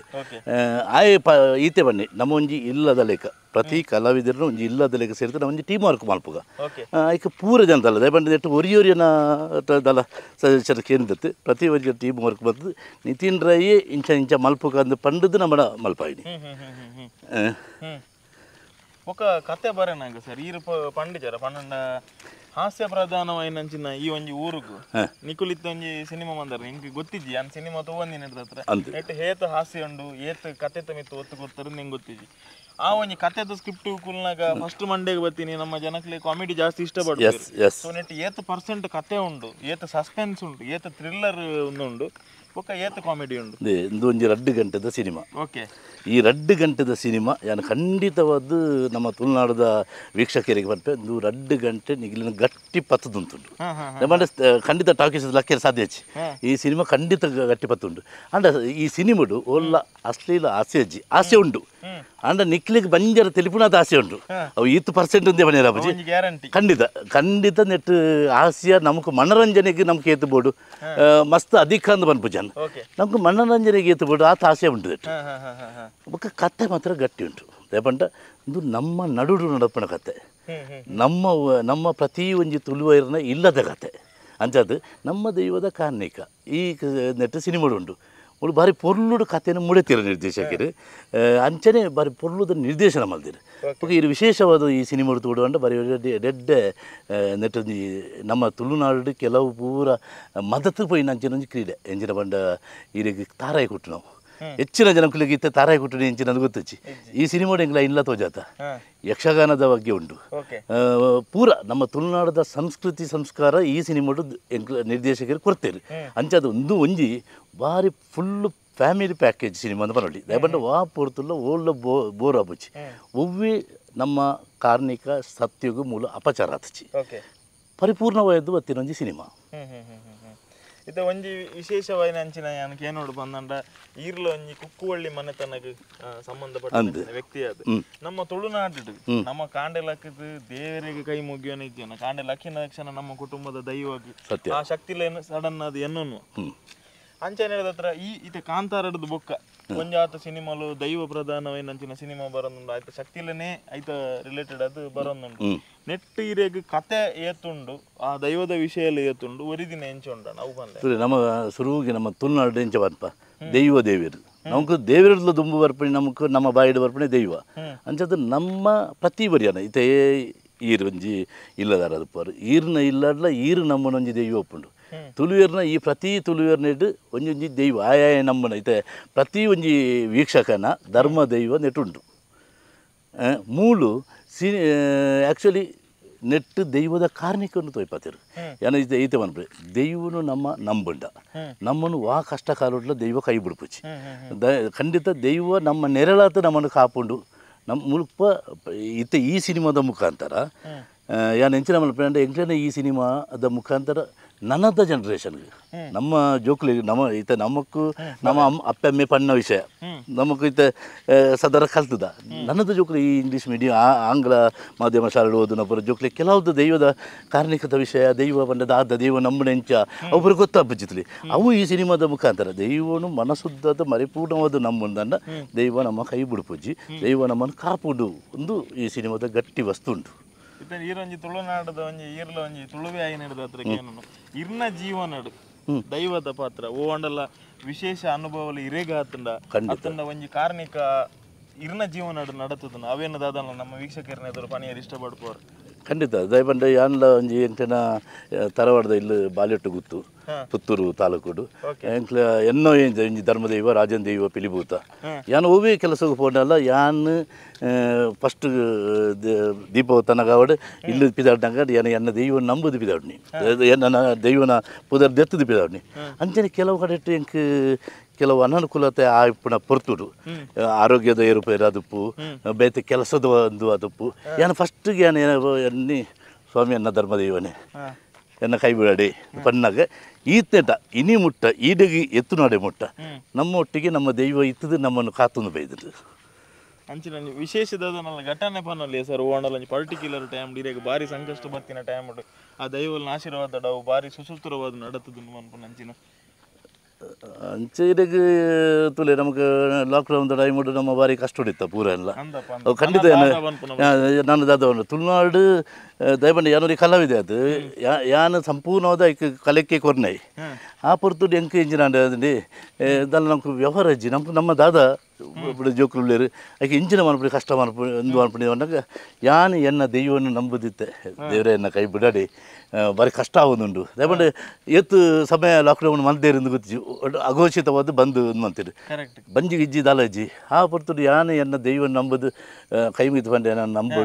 ಆಯೆ ಪ ಈತೆ ಬನ್ನಿ ನಮ್ಮ ಒಂಜಿ ಇಲ್ಲದ ಲೇಖ ಪ್ರತಿ ಕಲಾವಿದರು ಒಂಜಿ ಇಲ್ಲದ ಲೇಖ ಸೇರಿದ ನಮ್ಮ ಒಂಜಿ ಟೀಮ್ ವರ್ಕ್ ಮಲ್ಪುಗ ಐಕ್ ಪೂರ ಜನದಲ್ಲ ದಯಪಂಡ ನೆಟ್ಟು ಒರಿಯೊರಿಯನ ದಲ ಸಜೆಷನ್ ಕೇಂದ್ರತ್ತು ಪ್ರತಿ ಒಂಜಿ ಟೀಮ್ ವರ್ಕ್ ಬರ್ತದೆ ನಿತಿನ್ ರೈ ಇಂಚ ಇಂಚ ಮಲ್ಪುಗ ಅಂದು ಪಂಡದು ನಮ್ಮ ಮಲ್ಪಾಯಿನಿ. ఒక ಕತೆ ಬರೋಣಾಗ ಸರ್ ಈರು ಪಂಡಿಜರ ಪನ್ನಂಡ ಹಾಸ್ಯ ಪ್ರಧಾನವಾಯಿನಂಚಿನ ಈ ಒಂಜಿ ಊರುಗು ನಿಕುಲಿತ್ತ ಒಂಜಿ ಸಿನಿಮಾ ಬಂದಾರ ನಿಂಗೆ ಗೊತ್ತಿಜ್ಜಿ ಅನ್ ಸಿನಿಮಾ ತಗೊಂಡಿನ ಹತ್ರ ನೆಟ್ ಹೇತ ಹಾಸ್ಯ ಉಂಡು ಏತ್ ಕತೆ ಮಿತ್ತು ಒತ್ತು ಕೊಡ್ತಾರೆ ನಿಂಗೆ ಗೊತ್ತಿಜ್ಜಿ. ಆ ಒಂಜಿ ಕತೆದ ಸ್ಕ್ರಿಪ್ಟ್ ಕುಲ್ನಾಗ ಫಸ್ಟ್ ಮಂಡೇಗೆ ಬರ್ತೀನಿ ನಮ್ಮ ಜನಕ್ಕೆ ಕಾಮಿಡಿ ಜಾಸ್ತಿ ಇಷ್ಟಪಡ್ತಾರೆ. ಸೊ ನೆಟ್ ಏತ್ ಪರ್ಸೆಂಟ್ ಕತೆ ಉಂಡು ಏತ್ ಸಸ್ಪೆನ್ಸ್ ಉಂಡು ಏತ್ ಥ್ರಿಲ್ಲರ್ ಉಂಡು ಬೊಕ್ಕ ಏತ್ ಕಾಮಿಡಿ ಉಂಡು. ಇದು ಒಂಜಿ 2 ಗಂಟೆದ ಸಿನಿಮಾ. ಓಕೆ ಈ 2 ಗಂಟೆದ ಸಿನಿಮಾ ಯಾನು ಖಂಡಿತವಾದ ನಮ್ಮ ತುಳುನಾಡದ ವೀಕ್ಷಕರಿಗೆ ಬರ್ಪೆ ಒಂದು 2 ಗಂಟೆ ನಿಗಿಲಿನ ಗಟ್ಟಿ ಪತ್ತದುಂಟು ನಮ್ಮ ಖಂಡಿತ ಟಾಕೀಸ್ ಲಕ್ಕೇರ್ ಸಾಧ್ಯ ಹೆಚ್ಚು ಈ ಸಿನಿಮಾ ಖಂಡಿತ ಗಟ್ಟಿ ಪತ್ತುಂಡು. ಅಂಡ ಈ ಸಿನಿಮಾಡು ಒಲ್ಲ ಅಶ್ಲೀಲ ಆಸೆ ಅಜ್ಜಿ ಆಸೆ ಉಂಡು ಅಂಡ ನಿಕ್ಲಿಗೆ ಬಂಜರ ತಿಳಿಪುನಾದ ಆಸೆ ಉಂಟು ಅವು ಈತು ಪರ್ಸೆಂಟ್ ಒಂದೇ ಮನೆ ಅಪ್ಪಾಜಿ ಖಂಡಿತ ಖಂಡಿತ ನೆಟ್ ಹಾಸ್ಯ ನಮಕ್ ಮನರಂಜನೆಗೆ ನಮ್ಗೆ ಏತು ಬೋಡು ಮಸ್ತ್ ಅಧಿಕ ಅಂದ್ ಪನ್ಪು ಜನ ನಮ್ಗೆ ಮನರಂಜನೆಗೆ ಏತು ಬೋಡು ಆತ ಆಸೆ ಉಂಟು ನೆಟ್ ಬೊಕ್ಕ ಕತೆ ಮಾತ್ರ ಗಟ್ಟಿ ಉಂಟು. ದಯಪಂಡ ಇದು ನಮ್ಮ ನಡುಡು ನಡಪಣ ಕತೆ ನಮ್ಮ ನಮ್ಮ ಪ್ರತಿ ಒಂಜಿ ತುಳುವೈರ್ನ ಇಲ್ಲದ ಕತೆ ಅಂಚಾದ ನಮ್ಮ ದೈವದ ಕಾರ್ಣಿಕ ಈ ನೆಟ್ ಸಿನಿಮಾಡು ಉಂಟು ಮುಳು ಬಾರಿ ಪೊರ್ಲುಡು ಕಥೆಯನ್ನು ಮುಡೆತೀರ ನಿರ್ದೇಶಕರು ಅಂಚನೆ ಬಾರಿ ಪೊರ್ಲುದ ನಿರ್ದೇಶನ ಮಲ್ದಿರು. ಬೊಕ್ಕ ಇದು ವಿಶೇಷವಾದ ಈ ಸಿನಿಮಾ ತೋಡುವಂಡ ಬಾರಿ ಡೆಡ್ಡೆ ನೆಟ್ ನಮ್ಮ ತುಳುನಾಡು ಕೆಲವು ಪೂರ ಮದತ್ತು ಪೋಯಿನ ಅಂಚಿನ ಒಂಜಿ ಕ್ರೀಡೆ ಎಂಚಿನ ಪಂಡ ಈರೆಗ್ ತಾರಾಯಿ ಕೊಟ್ಟು ನಾವು ಹೆಚ್ಚಿನ ಜನಕ್ಕುಲಿಗೆ ಇತ್ತೆ ತಾರಾಯಿ ಕೊಟ್ಟು ಎಂಚಿನ ಗೊತ್ತಚ್ಚಿ ಈ ಸಿನಿಮಾ ಎಂಗ್ಲ ಇಲ್ಲ ತೋಜಾತ ಯಕ್ಷಗಾನದ ಬಗ್ಗೆ ಉಂಟು ಪೂರ ನಮ್ಮ ತುಳುನಾಡದ ಸಂಸ್ಕೃತಿ ಸಂಸ್ಕಾರ ಈ ಸಿನಿಮಾಡು ಎಂಕ್ಲ ನಿರ್ದೇಶಕರು ಕೊಡ್ತೇವೆ. ಅಂಚಾದ ಒಂದು ಒಂಜಿ ಬಾರಿ full family package cinema ಅಂತ ಬರೋಡಿ ದಯಪಂಡ ವಾ ಪೊರ್ತುಲ್ಲ ಓಲ್ಲ ಬೋರ್ ಆಪುಜಿ ಒವ್ವೇ ನಮ್ಮ ಕಾರ್ಣಿಕ ಸತ್ಯಗೂ ಮೂಲ ಅಪಚಾರ ಆತಚಿ ಪರಿಪೂರ್ಣವಾದದ್ದು ಬತ್ತಿನೊಂಜಿ ಸಿನಿಮಾ. ಇದು ಒಂಜಿ ವಿಶೇಷವಾಯಿನ ಅಂಚಿನ ಯಾನ್ ಕೇನೋಡು ಬಂದಂಡ ಈರ್ಲ ಒಂಜಿ ಕುಕ್ಕುವಳ್ಳಿ ಮನೆತನಗೆ ಸಂಬಂಧಪಟ್ಟ ವ್ಯಕ್ತಿ ಅದು ನಮ್ಮ ತುಳುನಾಡು ನಮ್ಮ ಕಾಂಡೆ ಲಕ್ಕದ ದೇವರಿಗೆ ಕೈ ಮುಗಿಯೋನ ಇದ್ದೀನ ಕಾಂಡೆ ಲಕ್ಕಿನ ತಕ್ಷಣ ನಮ್ಮ ಕುಟುಂಬದ ದೈವವಾಗಿ ಆ ಶಕ್ತಿಲೇನು ಸಡನ್ ಅದು ಎನ್ನೋನು ಅಂಚನೆ ಹತ್ರ ಈ ಇತ ಕಾಂತಾರಡ್ದು ಬೊಕ್ಕ ಒಂಜಾತ ಸಿನಿಮಾಲು ದೈವ ಪ್ರಧಾನವೇನಂಚಿನ ಸಿನಿಮಾ ಬರೋದುಂಡು ಆಯ್ತ ಶಕ್ತಿಲೇನೆ ಐತ ರಿಲೇಟೆಡ್ ಅದು ಬರೋದುಂಡು ನೆಟ್ ಇರೆಗ್ ಕತೆ ಏತುಂಡು ಆ ದೈವದ ವಿಷಯ ಏತುಂಡು ಒರಿದಿನ ಎಂಚ ಉಂಡು ಅವು ಬಂದೆ ನಮ್ಮ ಸುರುವಿಗೆ ನಮ್ಮ ತುಳುನಾಡು ಎಂಚ ಬರ್ಪ ದೈವ ದೇವಿರು ನಮಕ್ ದೇವಿರಡ್ಲ ದುಂಬು ಬರ್ಪಣೆ ನಮಕ್ ನಮ್ಮ ಬಾಯಿಡ್ ಬರ್ಪಣೆ ದೈವ ಅಂಚದ ನಮ್ಮ ಪ್ರತಿ ಬರಿಯನ ಇತ್ತೆ ಈರು ಒಂಜಿ ಇಲ್ಲದಾರ ಅದು ಈರ್ನ ಇಲ್ಲಡ್ಲ ಈರು ನಮ್ಮನೊಂಜಿ ದೈವ ಒಪ್ಪುಂಡು ತುಳುವೇರ್ನ ಈ ಪ್ರತಿ ತುಳುವೇರ್ನೆಡ್ ಒಂಜೊಂಜಿ ದೈವ ಆಯಾಯ ನಮ್ಮನ ಇತ್ತೆ ಪ್ರತಿ ಒಂಜಿ ವೀಕ್ಷಕನ ಧರ್ಮ ದೈವ ನೆಟುಂಡು ಮೂಲು ಸಿ ಆ್ಯಕ್ಚುಲಿ ನೆಟ್ಟು ದೈವದ ಕಾರ್ಣಿಕವನ್ನು ತೋಯ್ಪಾತಿರು ಏನ ಈತೆ ಮನ್ಪೆ ದೈವನು ನಮ್ಮ ನಂಬುಂಡ ನಮ್ಮನ್ನು ವಾ ಕಷ್ಟ ಕಾಲುಡ್ಲ ದೈವ ಕೈ ಬಿಡ್ಪುಚಿ ಖಂಡಿತ ದೈವ ನಮ್ಮ ನೆರಳಾತ ನಮ್ಮನ್ನು ಕಾಪುಂಡು ನಮ್ಮ ಮುಲ್ಪ ಇತ್ತೆ ಈ ಸಿನಿಮಾದ ಮುಖಾಂತರ ಯಾನ್ ಎಂಚಿನ ಮಲ್ಪೆ ಎಂಕ್ಲೆನ ಈ ಸಿನಿಮಾದ ಮುಖಾಂತರ ನನದ ಜನರೇಷನ್ಗೆ ನಮ್ಮ ಜೋಕ್ಲಿಗೆ ನಮ್ಮ ಈತ ನಮಕ್ಕೂ ನಮ್ಮ ಅಪ್ಪಮ್ಮೆ ಪಣ್ಣ ವಿಷಯ ನಮಗೂ ಈತ ಸದರ ಕಲ್ತದ ನನ್ನದ ಜೋಕ್ಲಿ ಈ ಇಂಗ್ಲೀಷ್ ಮೀಡಿಯಂ ಆಂಗ್ಲ ಮಾಧ್ಯಮ ಶಾಲೆ ಓದುನ ಪುರ ಜೋಕ್ಲಿ ಕೆಲವೊಂದು ದೈವದ ಕಾರ್ಣಿಕದ ವಿಷಯ ದೈವ ಬಂದದ ಆದ ದೈವ ನಂಬುನೆಂಚ ಒಬ್ಬರು ಗೊತ್ತಾಪುಜಿತ್ಲಿ ಅವು ಈ ಸಿನಿಮಾದ ಮುಖಾಂತರ ದೈವನು ಮನಸ್ಸುದ್ದದ ಮರಿಪೂರ್ಣವಾದ ನಮ್ಮನ್ನ ದೈವ ನಮ್ಮ ಕೈ ಬಿಡುಪುಜಿ ದೈವ ನಮ್ಮನ್ನು ಕಾಪುಡು ಒಂದು ಈ ಸಿನಿಮಾದ ಗಟ್ಟಿ ವಸ್ತು ಉಂಟು. ಈರೊಂಜಿ ತುಳುನಾಡದ ಒಂಜಿ ಈರ್ಲ ಒಂಜಿ ತುಳುವೆ ಆಯಿ ನಡೆದ ಹತ್ರ ಇರ್ನ ಜೀವನಡು ದೈವದ ಪಾತ್ರ ಓ ಅಂಡಲ ವಿಶೇಷ ಅನುಭವ ಇರೇಗ ಆತಂಡ ಅತ್ತಂಡ ಒಂಜಿ ಕಾರ್ಣಿಕ ಇರ್ನ ಜೀವನಡು ನಡತದನ ಅವೇನು ದಾದನ ನಮ್ಮ ವೀಕ್ಷಕರನ್ನ ಎದುರು ಪನಿಯರ್ ಇಷ್ಟಪಡ್ಪೋರು. ಖಂಡಿತ ದಯಪಂಡ ಯಾನ್ಲ ಒಂಜಿ ಎಂಟನ ತರವಾಡದ ಇಲ್ಲಿ ಬಾಲೆಟ್ಟು ಗುತ್ತು ಪುತ್ತೂರು ತಾಲೂಕುಡು ಎಂಕ್ಲ ಎನ್ನೋ ಒಂಜಿ ಧರ್ಮದೈವ ರಾಜನ್ ದೈವ ಪಿಲಿಭೂತ ಯಾನ್ ಒವ್ವೇ ಕೆಲಸಕ್ಕೆ ಪೋಂಡಲ್ಲ ಯಾನ್ ಫಸ್ಟ್ ದೀಪವತನಗಾವಡು ಇಲ್ಲಿ ಪಿದಾಡ್ನಂಗ ಯಾನ್ ಎನ್ನ ದೈವ ನಂಬುದು ಪಿದಾಡ್ನಿ ಎನ್ನ ದೈವನ ಪುದರ್ ದೆತ್ತದು ಪಿದಾಡ್ನಿ ಅಂಚನೆ ಕೆಲವು ಕಡೆ ಎಂಕ್ ಕೆಲವು ಅನನುಕೂಲತೆ ಆಯ್ಪುನ ಪೊರ್ತುಡು ಆರೋಗ್ಯದ ಏರುಪೇರು ಅದುಪ್ಪು ಬೇತೆ ಕೆಲಸದ ಒಂದು ಅದುಪ್ಪು ಯಾನ್ ಫಸ್ಟ್ಗೆ ಯಾನ್ ಎನ್ನಿ ಸ್ವಾಮಿ ಎನ್ನ ಧರ್ಮದೈವನೇ ಎನ್ನ ಕೈ ಬಿಡಾಡಿ ಪನ್ನಾಗ ಈತೇಟ ಇನಿ ಮುಟ್ಟ ಈಡಗಿ ಎತ್ತು ನಾಡೆ ಮುಟ್ಟ ನಮ್ಮ ಒಟ್ಟಿಗೆ ನಮ್ಮ ದೈವ ಇತ್ತದು ನಮ್ಮನ್ನು ಕಾತೊಂದು ಬೈದರು. ಅಂಚಿನ ವಿಶೇಷದ ಘಟನೆ ಪನ್ನಲ್ಲಿ ಸರ್ ಓಂಡಲ ಪರ್ಟಿಕ್ಯುಲರ್ ಟೈಮ್ ಇರೇಗ ಭಾರಿ ಸಂಕಷ್ಟ ಬತ್ತಿನ ಟೈಮ್ ಆ ದೈವನ ಆಶೀರ್ವಾದ ಅವು ಭಾರಿ ಸುಸೂತ್ರವಾದ ನಡತದ ಮನ್ಪುನ ಅಂಚಿನ ಅಂಚೆ ಇರೇಗ ತುಲೆ ನಮಗೆ ಲಾಕ್ಡೌನ್ ಟೈಮ್ ನಮ್ಮ ಭಾರಿ ಕಷ್ಟ ಹೊಡಿತ ಪೂರ ಎಲ್ಲ ಖಂಡಿತ ನಾನು ದಾದವನು ತುಳುನಾಡು ದಯಬಂಡ ಯಾನೊರಿ ಕಲಾವಿದೆ ಅದು ಯಾನು ಸಂಪೂರ್ಣವಾದ ಕಲೆಕ್ಕೆ ಕೊರ್ನೈ ಆ ಪೊರ್ತುಡು ಎಂಕ್ ಇಂಜಿನ ದಾಲ ನಮ್ಗೆ ವ್ಯವಹಾರ ಅಜ್ಜಿ ನಮ್ಗೆ ನಮ್ಮ ದಾದ ఇప్పుడు ಜೋಕುಲು ಉಳ್ಳೇರು ಐಕೆ ಇಂಚಿನ ಮನ್ಪುಡಿ ಕಷ್ಟ ಮನ್ಪು ಒಂದು ಮನ್ಪುಡಿ ಅನ್ನಾಗ ಯಾನು ಎನ್ನ ದೈವವನ್ನು ನಂಬುದಿತ್ತೆ ದೇವರೇ ಎನ್ನ ಕೈ ಬಿಡಾಡಿ ಭಾರಿ ಕಷ್ಟ ಆವೊಂದುಂಡು ದಯಪಂಡ ಏತ್ ಸಮಯ ಲಾಕ್ಡೌನ್ ಮಲ್ದೇರಿಂದು ಗೊತ್ತಿಜಿ ಅಘೋಷಿತವಾದ ಬಂದು ಅಂತೀರಿ ಬಂಜಿಗೆ ಇಜ್ಜಿ ದಾಲ ಇಜ್ಜಿ ಆ ಪೊರ್ತುಡು ಯಾನು ಎನ್ನ ದೈವ ನಂಬುದು ಕೈ ಮುಗಿದು ಬಂಡೆ ನಾನು ನಂಬು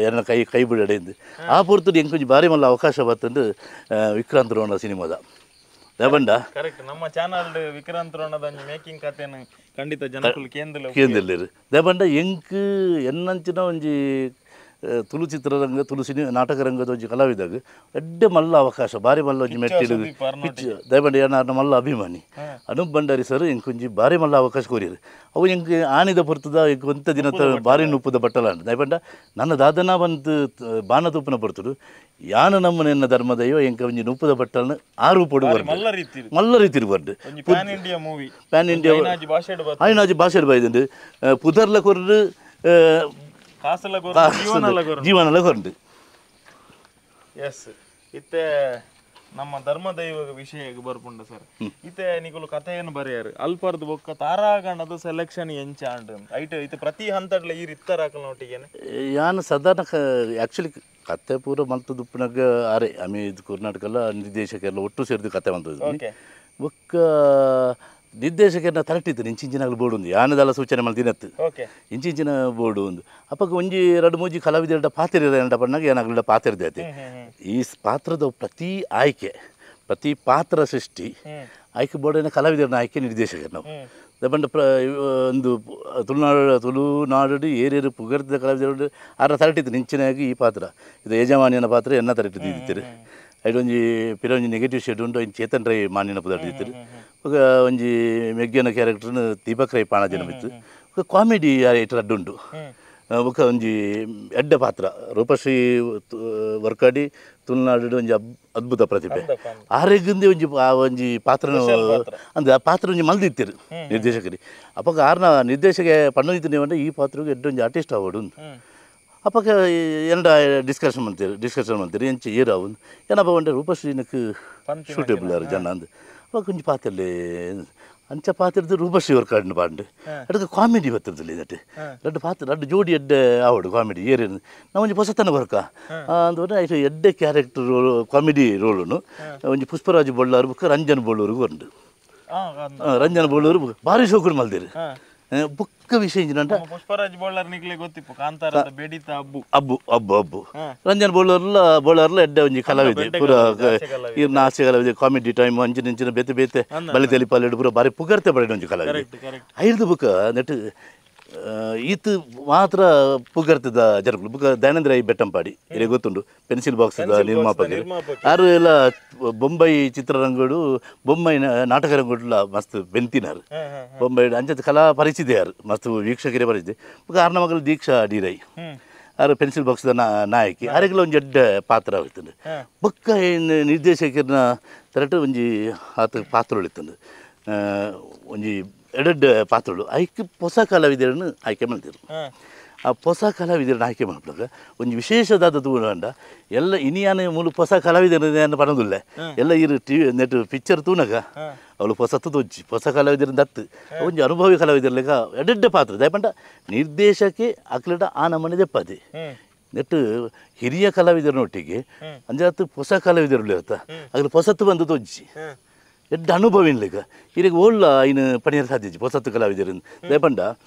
ಎನ್ನ ಕೈ ಕೈ ಬಿಡಾಡಿ ಆ ಪೊರ್ತುಡು ಎಂಕೊಂಜಿ ಭಾರಿ ಮಲ್ಲ ಅವಕಾಶ ಬತ್ತಂದು ವಿಕ್ರಾಂತ್ ರೋಣ ಸಿನಿಮಾದ ದಯಪಂಡ ಕರೆಕ್ಟ್ ನಮ್ಮ ಚಾನಲ್ ವಿಕ್ರಾಂತ್ ರೋಣದ ಮೇಕಿಂಗ್ ಕಥೆಯನ್ನು ಖಂಡಿತ ಜನಕುಲು ಕೇಂದ್ರ ಕೇಂದ್ರಲ್ಲಿರು ದಯಪಂಡ ಎಂಕ್ ಎನ್ನಂಚಿನ ಒಂಜಿ ತುಳು ಚಿತ್ರರಂಗ ತುಳು ಸಿನಿ ನಾಟಕ ರಂಗದ ಒಂಜಿ ಕಲಾವಿದಾಗ ಎಡ್ಡೆ ಮಲ್ಲ ಅವಕಾಶ ಭಾರಿ ಮಲ್ಲ ಒಂಜಿ ಮೆಟ್ಟಿಲು ದಯಪಂಡ ಏನಾರ ಮಲ್ಲ ಅಭಿಮಾನಿ ಅನೂಪ್ ಭಂಡಾರಿ ಸರ್ ಎಂಕೊಂಜಿ ಭಾರಿ ಮಲ್ಲ ಅವಕಾಶ ಕೋರಿರು ಅವು ಎಂಕ್ ಆನಿದ ಪೊರ್ತುದ ಎಂಕ್ ಒಂತ ದಿನ ಭಾರಿ ನುಪ್ಪುದ ಬಟ್ಟಲಾಂಡ್ ದಯಪಂಡ ನನ್ನ ದಾದನ ಬಂತು ಬಾಣ ತುಪ್ಪನ ಪೊರ್ತುಡು ಯಾನ ನಮ್ಮನ ಎನ್ನ ಧರ್ಮದೈವ ಎಂಕ ಒಂಜಿ ನುಪ್ಪುದ ಬಟ್ಟಲನ್ನು ಆ ರೂಪಡು ಮಲ್ಲ ರೀತಿ bird pan India movie pan India ಐನಾಜಿ ಭಾಷೆ ಬೈದುಂಡು ಪುದರ್ಲ ಕೊರ್ದು ಜೀವನಲ ಕೊರ್ದು. ಎಸ್ ಇತ್ತೆ ನಮ್ಮ ಧರ್ಮದೈವ ವಿಷಯಕ್ಕೆ ಬರ್ಪುಂಡ ಸರ್ ಇತ್ತೆ ನಿಕುಲು ಕಥೆಯನ್ನು ಬರೆಯಾರು ಅಲ್ಪರ್ದು ಬೊಕ್ಕ ತಾರಾಗಣದ ಸೆಲೆಕ್ಷನ್ ಎಂಚ ಆಂಡ್ ಐಟ್ ಇತ್ತೆ ಪ್ರತಿ ಹಂತಡ್ಲ ಈ ಇತ್ತರಾಕಲ್ನೊಟ್ಟಿಗೆನೆ ಯಾನ್ ಸಾಧಾರಣ ಆ್ಯಕ್ಚುಲಿ ಕತೆ ಪೂರ ಮಲ್ತುದು ಉಪ್ಪುನಗ ಆರೆ ಆಮೆ ಇದು ಕರ್ನಾಟಕಲ್ಲ ನಿರ್ದೇಶಕರೆಲ್ಲ ಒಟ್ಟು ಸೇರಿದು ಕತೆ ಮಲ್ತದ್ದು ಬೊಕ್ಕ ನಿರ್ದೇಶಕರನ್ನ ತರಟಿತ್ತು ಇಂಚಿಂಚಿನಾಗಲು ಬೋರ್ಡ್ ಒಂದು ಯಾನದಲ್ಲ ಸೂಚನೆ ಮಲ್ತಿನತ್ತು ಇಂಚಿಂಚಿನ ಬೋರ್ಡು ಒಂದು ಅಪ್ಪಕ್ಕೆ ಒಂಜಿ ಎರಡು ಮೂಜಿ ಕಲಾವಿದರ ಪಾತ್ರ ಇರ ಪಣ್ಣಾಗ ಏನಾಗಲಿಲ್ಲ ಪಾತ್ರ ಐತೆ ಈ ಪಾತ್ರದ ಪ್ರತಿ ಆಯ್ಕೆ ಪ್ರತಿ ಪಾತ್ರ ಸೃಷ್ಟಿ ಆಯ್ಕೆ ಬೋರ್ಡಿನ ಕಲಾವಿದರನ್ನ ಆಯ್ಕೆ ನಿರ್ದೇಶಕರು ನಾವು ದಪಂಡ ಪ್ರ ಒಂದು ತುಳುನಾಡು ಏರೇರು ಪುಗರ್ದ ಕಲಾವಿದರು ಆರ ತರಟಿತ್ತು ನಿಂಚಿನಾಗಿ ಈ ಪಾತ್ರ ಇದು ಯಜಮಾನಿಯನ ಪಾತ್ರ ಎನ್ನ ತರಟಿದ್ದು ಇದ್ದಿತ್ತು ಐಡೊಂಜಿ ಪಿರೊಂಜಿ ನೆಗೆಟಿವ್ ಶೇಡ್ ಉಂಟು ಒಂಜಿ ಚೇತನ್ ರೈ ಮಾನ್ಯನ ಪುದರ್ದಿತ್ತು ಬೊಕ ಒಂಜಿ ಮೆಗ್ಯನ ಕ್ಯಾರೆಕ್ಟರ್ನ ದೀಪಕ್ ರೈ ಪಾಣಾಜಿನ ಬಿತ್ತು ಬೊಕ ಕಾಮಿಡಿ ಐಟ್ ರಡ್ಡ್ ಉಂಡು ಬೊಕ ಒಂಜಿ ಎಡ್ಡೆ ಪಾತ್ರ ರೂಪಶ್ರೀ ವರ್ಕಾಡಿ ತುಳುನಾಡು ಒಂಜಿ ಅದ್ಭುತ ಪ್ರತಿಭೆ ಆರೆಗ್ಂದೇ ಒಂಜಿ ಆ ಒಂಜಿ ಪಾತ್ರ ಅಂದ್ರೆ ಆ ಪಾತ್ರ ಒಂಜಿ ಮಲ್ದಿತ್ತೀರು ನಿರ್ದೇಶಕರಿ ಅಪ್ಪಗ ಆರ್ನ ನಿರ್ದೇಶಕ ಪಣ್ಣೊಂದಿತ್ತು ಅಂದ್ರೆ ಈ ಪಾತ್ರಕ್ಕೆ ಎಡ್ಡೆ ಒಂಜಿ ಆರ್ಟಿಸ್ಟ್ ಆವಡು ಅಪ್ಪಗ ಎಂಡ ಡಿಸ್ಕಷನ್ ಮಾಡ್ತೀರಿ ಡಿಸ್ಕಷನ್ ಮಾಡ್ತೀರಿ ಎಂಚ ಏರು ಅವನು ಏನಪ್ಪ ಒಂಡೆ ರೂಪಶ್ರೀನಕ್ಕೆ ಸೂಟೇಬಲ್ ಯಾರು ಜನ ಅಂದು ಅವಾಗ ಕೊಂಚ ಪಾತ್ರಲಿ ಅಂಚ ಪಾತ್ರದ ರೂಪಶ್ರೀ ವರ್ಕಾಡಿನ ಪಾಂಡು ಅದಕ್ಕೆ ಕಾಮಿಡಿ ಬತ್ತಿರ್ದಿಲ್ಲ ಇದಕ್ಕೆ ರಡ್ಡು ಪಾತ್ರ ರಡ್ಡು ಜೋಡಿ ಎಡ್ಡೆ ಆವಡು ಕಾಮಿಡಿ ಏರೇನು ನಾವು ಒಂಜಿ ಹೊಸತನ ಬರ್ಕ ಅಂದ್ರೆ ಐಟು ಎಡ್ಡೆ character roll comedy ರೋಲುನು ಒಂಜಿ ಪುಷ್ಪರಾಜ್ ಬೊಳ್ಳಾರು ಬುಕ್ಕ ರಂಜನ್ ಬೊಳ್ಳೂರಿಗೆ ಉಂಡು ರಂಜನ್ ಬೊಳ್ಳೂರು ಭಾರಿ ಶೋಕುಡು ಮಲ್ದಿರು ಬೊಕ್ಕ ವಿಷಯ ಇಂಜಿನಂಟ ಪುಷ್ಪರಾಜ್ ಬೋಳಾರ್ ನಿಕ್ಲೆ ಗೊತ್ತಿಪ್ಪು ಕಾಂತಾರದ ಬೇಡಿತ ಅಬ್ಬು ಅಬ್ಬು ಅಬ್ಬು ಅಬ್ಬು ರಂಜನ್ ಬೋಳರ್ಲ ಬೋಳರ್ಲ ಎಡ್ಡೆ ಒಂಜಿ ಕಲಾವಿದೆ ಪೂರ ಇರ್ನ ಹಾಸ್ಯ ಕಲಾವಿದೆ ಕಾಮಿಡಿ ಟೈಮ್ ಅಂಚಿನ ಇಂಚಿನ ಬೇತೆ ಬೇತೆ ಬಲಿ ತೆಲಿಪಾಲೆಡು ಪೂರ ಬಾರಿ ಪುಗರ್ತೆ ಪಡೆದ ಒಂಜಿ ಕಲಾವಿದೆ ಐದು ಬುಕ್ಕ ನೆಟ್ ಈತ ಮಾತ್ರ ಪುಗರ್ತದ ಜನಗಳು ಬುಕ್ಕ ದಯಾನಂದ್ರ I Bettampady ಇಲ್ಲಿ ಗೊತ್ತುಂಟು ಪೆನ್ಸಿಲ್ ಬಾಕ್ಸ್ ನಿರ್ಮಾಪಕರು ಆರು ಎಲ್ಲ ಬೊಂಬೈ ಚಿತ್ರರಂಗಡು ಬೊಂಬೈ ನಾಟಕ ರಂಗಡುಲ ಮಸ್ತ್ ಬೆಂತಿನಾರು ಬೊಂಬೈ ಅಂಚದ ಕಲಾ ಪರಿಚಿತ ಯಾರು ಮಸ್ತ್ ವೀಕ್ಷಕರೇ ಪರಿಚಿತ ಬುಕ್ಕ ಆರ್ನ ಮಗಲು ದೀಕ್ಷಾ ಡಿರೈ ಆರು ಪೆನ್ಸಿಲ್ ಬಾಕ್ಸ್ದ ನಾಯಕಿ ಆರೆಗ್ಲ ಒಂಜಿ ಎಡ್ಡೆ ಪಾತ್ರ ಆಗುತ್ತದೆ ಬೊಕ್ಕ ನಿರ್ದೇಶಕರನ್ನ ತರಟು ಒಂಜಿ ಆತ ಪಾತ್ರ ಉಳಿತಂದು ಒಂಜಿ ಎಡೆಡ್ ಪಾತ್ರಗಳು ಐಕ್ ಹೊಸ ಕಲಾವಿದರನ್ನು ಆಯ್ಕೆ ಮಾಡ್ತಿರು ಆ ಹೊಸ ಕಲಾವಿದರನ್ನು ಆಯ್ಕೆ ಮಾಡ್ದಾಗ ಒಂದು ವಿಶೇಷದಾದ ತೂಂಡ ಎಲ್ಲ ಇನಿಯಾನ ಮೂಲು ಹೊಸ ಕಲಾವಿದರನ್ನ ಪಣದುಲ್ಲ ಎಲ್ಲ ಇರು T net picture ತೂನಗ ಅವಳು ಹೊಸತ್ತು ತೋಜಿ ಹೊಸ ಕಲಾವಿದರನ್ನ ದತ್ತು ಒಂಜಿ ಅನುಭವಿ ಕಲಾವಿದರ್ಲೆಗ ಎಡೆಡ್ಡೆ ಪಾತ್ರ ದಯಪಂಡ ನಿರ್ದೇಶಕ್ಕೆ ಅಕ್ಲಟ ಆ ನಮನೆ ದೆಪ್ಪದೆ ನೆಟ್ ಹಿರಿಯ ಕಲಾವಿದರನ್ನೊಟ್ಟಿಗೆ ಅಂಜಾತು ಹೊಸ ಕಲಾವಿದರು ಇರ್ತ ಅದ್ರ ಹೊಸತ್ತು ಬಂದು ತೋಜಿ ಎಡ್ಡ ಅನುಭವ ಇನ್ಲಿಗ ಇರಿಗೆ ಓಳ್ಳ ಇನ್ನು ಪಣಿಯರ್ ಸಾಧ್ಯ ಹೊಸತ್ತು ಕಲಾವಿದರಿಂದ ದಯಪಂಡ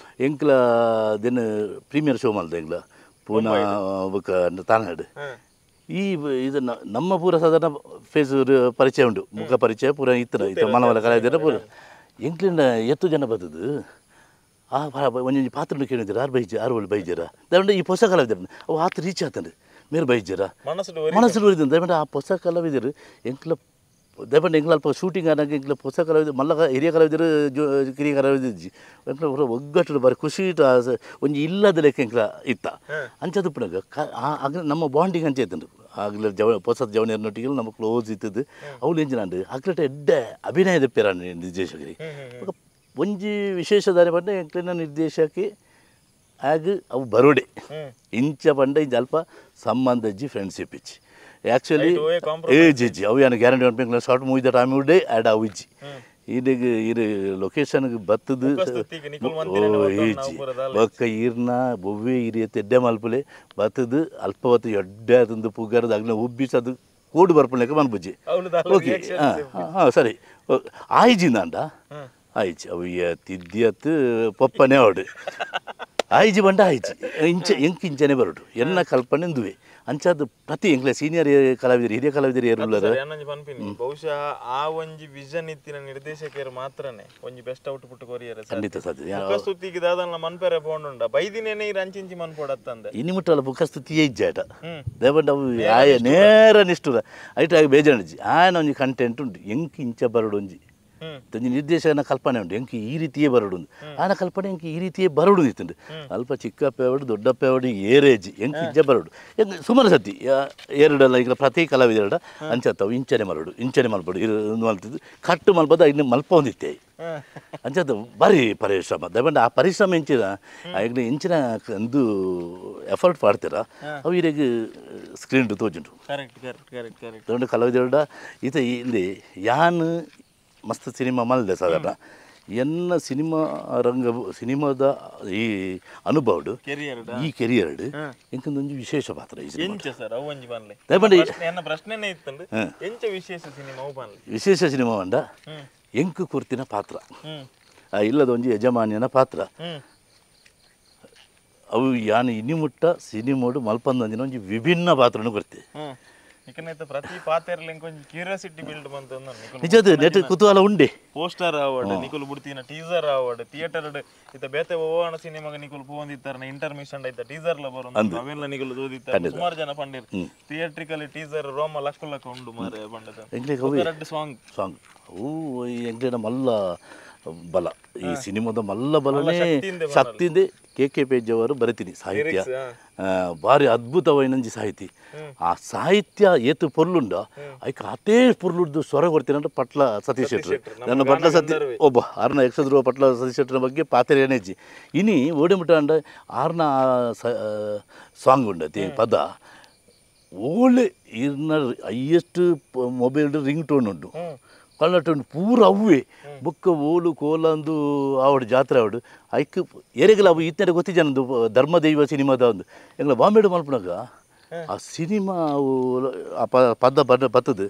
ಎಂಕ್ಲ ದಿನ ಪ್ರೀಮಿಯರ್ ಶೋ ಮಲ್ದ ಎಂಕ್ಲ ಪೂನಾ ಬೊಕ್ಕ ತಾನಾಡು ಈ ಇದನ್ನು ನಮ್ಮ ಪೂರ ಸಾಧಾರಣ ಫೇಸ್ ಪರಿಚಯ ಉಂಟು ಮುಖ ಪರಿಚಯ ಪೂರ ಇತ್ತನ ಇತ್ತ ಮಲಮಲ ಕಲಾವಿದರ ಪೂರ ಎಂಕ್ಲಿಂದ ಎತ್ತು ಜನ ಬರ್ತದೆ ಆ ಒಂಜೊಂಜಿ ಪಾತ್ರ ಕೇಳಿದ್ದೀರ ಆರು ಬೈಜ ಆರು ಒಳ್ಳೆ ಬೈಜರ ದಯಪಂಡ ಈ ಹೊಸ ಕಲಾವಿದರನ್ನ ಅವು ಆತ ರೀಚ್ ಆತಂಡು ಮೇರು ಬೈಜರ ಮನಸ್ಸು ಒರಿದ ದಯಪಂಡ ಆ ಹೊಸ ಕಲಾವಿದರು ಎಂಕ್ಲ ದಯಪಂಡ ಎಂಕ್ಲ ಅಲ್ಪ ಶೂಟಿಂಗ್ ಆನಾಗ ಎಂಕ್ಲ ಹೊಸ ಕಲಾವಿದ ಮಲ್ಲ ಹಿರಿಯ ಕಲಾವಿದರು ಜೋ ಕಿರಿಯ ಕಲಾವಿದ ಎಂಕ್ಲ ಪೂರ ಒಗ್ಗಟ್ಟು ಬಾರಿ ಖುಷಿ ಒಂಜಿ ಇಲ್ಲದ ಲೆಕ್ಕ ಎಂಕ್ಲ ಇತ್ತ ಅಂಚದುಪ್ಪನಾಗ ಆಗ ನಮ್ಮ ಬಾಂಡಿಂಗ್ ಅಂಚೆ ಇತ್ತಂಡು ಆಗಲೇ ಜವ ಹೊಸ ಜವನಿಯರ್ನೊಟ್ಟಿಗೆ ನಮ್ಮ ಕ್ಲೋಸ್ ಇತ್ತದ್ದು ಅವಳು ಎಂಜಿನಾಂಡು ಅಕ್ಲಟ ಎಡ್ಡೆ ಅಭಿನಯದ ಪೇರ ನಿರ್ದೇಶಕರಿಗೆ ಒಂಜಿ ವಿಶೇಷ ದಾರಿ ಪಂಡ ಎಂಕ್ಲಿನ ನಿರ್ದೇಶಕಿ ಆಗ ಅವು ಬರೋಡೆ ಇಂಚ ಪಂಡ ಇಂಚ ಅಲ್ಪ ಸಂಬಂಧಜ್ಜಿ ಫ್ರೆಂಡ್ಶಿಪ್ ಇಚ್ಚಿ ಆ್ಯಕ್ಚುಲಿ ಏಜ್ ಇಜ್ಜಿ ಅವು ಏನು ಗ್ಯಾರಂಟಿ ಉಂಟು ಶಾರ್ಟ್ ಮೂವಿದ ಟೈಮ್ ಉಂಡೆ ಆ್ಯಡ್ ಅವು ಇಜ್ಜಿ ಇದಕ್ಕೆ ಇರು ಲೊಕೇಶನ್ಗೆ ಬತ್ತದು ಈಜಿ ಬೊಕ್ಕ ಈರ್ನ ಬೊವ್ವೆ ಇರಿಯ ತೆಡ್ಡೆ ಮಲ್ಪಲೆ ಬತ್ತದು ಅಲ್ಪ ಹೊತ್ತು ಎಡ್ಡೆ ಆತಂದು ಪುಗಾರದ ಅಗ್ನ ಉಬ್ಬಿಸದು ಕೋಡು ಬರ್ಪಲೆಕ್ಕ ಮನ್ಬುಜ್ಜಿ ಓಕೆ ಹಾಂ ಹಾಂ ಸರಿ ಆಯ್ಜಿಂದಾಂಡ ಆಯ್ಜಿ ಅವು ತಿದ್ದಿಯತ್ತು ಪಪ್ಪನೇ ಅವಡು ಆಯ್ಜಿ ಬಂಡ ಆಯ್ಜಿ ಇಂಚ ಎಂಕ್ ಇಂಚನೆ ಬರೋಡು ಎನ್ನ ಕಲ್ಪನೆ ದುವೆ ಅಂಚಾದ ಪ್ರತಿ ಎಂಕ್ಲೆ ಸೀನಿಯರ್ ಕಲಾವಿದರು ಹಿರಿಯ ಕಲಾವಿದರು ಏರುಳ್ಳರು ಬಹುಶಃ ಆ ಒಂಜಿ ವಿಷನ್ ಇತ್ತಿನ ನಿರ್ದೇಶಕರು ಮಾತ್ರನೇ ಒಂಜಿ best out ಪುಟ್ ಕೊರಿಯರ್ ಖಂಡಿತ ಸಾಧ್ಯ ಮುಖಸ್ತುತಿಗೆ ದಾದನ ಮನ್ಪೆರೆ ಪೋಂಡುಂಡ ಬೈದಿನೇನೆ ಇರ ಅಂಚಿಂಚಿ ಮನ್ಪೊಡತ್ತಂದೆ ಇನಿ ಮುಟ್ಟಲ ಮುಖಸ್ತುತಿಯೇ ಇಜ್ಜಾಟ ದೇವಂಡ ಅವು ಆಯ ನೇರ ನಿಷ್ಠುರ ಐಟ್ ಆಗಿ ಬೇಜಾಣಿಜಿ ಆಯನ ಒಂಜಿ ಕಂಟೆಂಟ್ ಉಂಟು ಎಂಕ್ ಇಂಚ ಬರಡು ಒಂಜಿ ಒಂಜಿ ನಿರ್ದೇಶಕನ ಕಲ್ಪನೆ ಉಂಟು ಎಂಕ್ ಈ ರೀತಿಯೇ ಬರಡು ಆನ ಕಲ್ಪನೆ ಎಂಕ್ ಈ ರೀತಿಯೇ ಬರಡು ಇತ್ತುಂಡು ಅಲ್ಪ ಚಿಕ್ಕಪ್ಪೇವಡು ದೊಡ್ಡಪ್ಪೇವಡು ಏರೇಜಿ ಎಂಕ್ ಇಂಚ ಬರಡು ಎಂಕ್ ಸುಮಾರು ಸತಿ ಏರಡಲ್ಲ ಈಗ ಪ್ರತಿ ಕಲಾವಿದರಡ ಅಂಚತ್ತವು ಇಂಚನೆ ಮರಡು ಇಂಚನೆ ಮಲ್ಪಡು ಇರು ಮಲ್ತಿದ್ದು ಕಟ್ಟು ಮಲ್ಪದ ಇನ್ನು ಮಲ್ಪ ಒಂದಿತ್ತೆ ಅಂಚತ್ತ ಭಾರಿ ಪರಿಶ್ರಮ ದಯಪಂಡ ಆ ಪರಿಶ್ರಮ ಇಂಚಿನ ಈಗ ಇಂಚಿನ ಒಂದು ಎಫರ್ಟ್ ಮಾಡ್ತೀರ ಅವು ಇರೆಗ್ screen ತೋಜುಂಟು correct correct correct correct ದೊಡ್ಡ ಕಲಾವಿದರಡ ಈತ ಇಲ್ಲಿ ಯಾನ್ ಮಸ್ತ್ ಸಿನಿಮಾ ಮಲ್ದೆ ಸಾಧಾರಣ ಎನ್ನ ಸಿನಿಮಾ ರಂಗ ಸಿನಿಮಾದ ಈ ಅನುಭವಡು ಈ ಕೆರಿಯರ್ ಎಂಕೊಂದೊಂದು ವಿಶೇಷ ಪಾತ್ರ ವಿಶೇಷ ಸಿನಿಮಾ ಪಂಡ ಎಂಕು ಕುರ್ತಿನ ಪಾತ್ರ ಇಲ್ಲದ ಒಂಜಿ ಯಜಮಾನ್ಯನ ಪಾತ್ರ ಅವು ಯಾನ್ ಇನಿ ಮುಟ್ಟ ಸಿನಿಮೋಡು ಮಲ್ಪಂದೊಂಜಿನ ಒಂಜಿ ವಿಭಿನ್ನ ಪಾತ್ರನು ಕೊರ್ತೆ ಪ್ರತಿ ಪಾತೆರ್ಲ ಒಂಜಿ ಕ್ಯೂರಿಯಾಸಿಟಿ ಬಿಲ್ಡ್ ಬಂತ ನಿಜದ ನೆಟ್ ಕುತೂಹಲ ಉಂಡೆ ಪೋಸ್ಟರ್ ಆವಡ್ ನಿಕುಲು ಬುಡ್ತಿನ ಟೀಸರ್ ಆವಡ್ ಥಿಯೇಟರ್ ಇತ್ತ ಬೇತೆ ಓವಣ ಸಿನಿಮಾಗ ನಿಕುಲು ಪೋವೊಂದಿತ್ತಾರನ ಇಂಟರ್ಮಿಷನ್ ಐತ ಟೀಸರ್ ಲ ಬರೊಂದು ಅವೆಲ್ಲ ನಿಕುಲು ತೂದಿತ್ತಾರೆ ಸುಮಾರು ಜನ ಪಂಡಿರ್ ಥಿಯೇಟ್ರಿಕಲಿ ಟೀಸರ್ ರೋಮ ಲಕ್ಕ ಲಕ್ಕ ಉಂಡು ಮಾರೆ ಪಂಡದ ರಡ್ಡ್ ಸಾಂಗ್ ಸಾಂಗ್ ಅವು ಎಂಕ್ಲೆನ ಮಲ್ಲ ಬಲ ಈ ಸಿನಿಮಾದ ಮಲ್ಲ ಬಲನೇ ಶಕ್ತಿಂದೆ K K page ಅವರು ಬರಿತೀನಿ ಸಾಹಿತ್ಯ ಭಾರಿ ಅದ್ಭುತವೈನಂಜಿ ಸಾಹಿತಿ ಆ ಸಾಹಿತ್ಯ ಏತು ಪೊರ್ಲುಂಡ ಐಕ್ ಅತೇ ಪೊರ್ಲುಡ್ದು ಸ್ವರ ಕೊಡ್ತೀನಂದ್ರೆ ಪಟ್ಲ ಸತೀಶ್ ಶೆಟ್ಟರು ನನ್ನ ಪಟ್ಲ ಸತಿ ಒಬ್ಬ ಆರ್ನ ಯಕ್ಷಧ್ರುವ ಪಟ್ಲ ಸತೀಶ್ ಶೆಟ್ಟರ ಬಗ್ಗೆ ಪಾತ್ರೆನೇಜಿ ಇನಿ ಓಡಿಮುಟ್ಟ ಅಂಡ ಆರ್ನ ಸಾಂಗ್ ಉಂಡತಿ ಪದ ಓಳೆ ಇರ್ನ highest mobile ring tone ಉಂಟು ಕಳ್ಳಟೋನ್ ಪೂರ ಅವ್ವೆ ಬೊಕ್ಕ ಓಲು ಕೋಲಂದು ಆವಡು ಜಾತ್ರೆ ಆವಡು ಐಕ್ ಎರೆಗಲ ಅವು ಈತನೇ ಗೊತ್ತಿಜನಂದು ಧರ್ಮದೈವ ಸಿನಿಮಾದ ಒಂದು ಎಂಗ್ಲ ಬಾಂಬೆಡು ಮಲ್ಪನಾಗ ಆ ಸಿನಿಮಾ ಅವು ಆ ಪದ ಬಣ್ಣ ಬತ್ತದು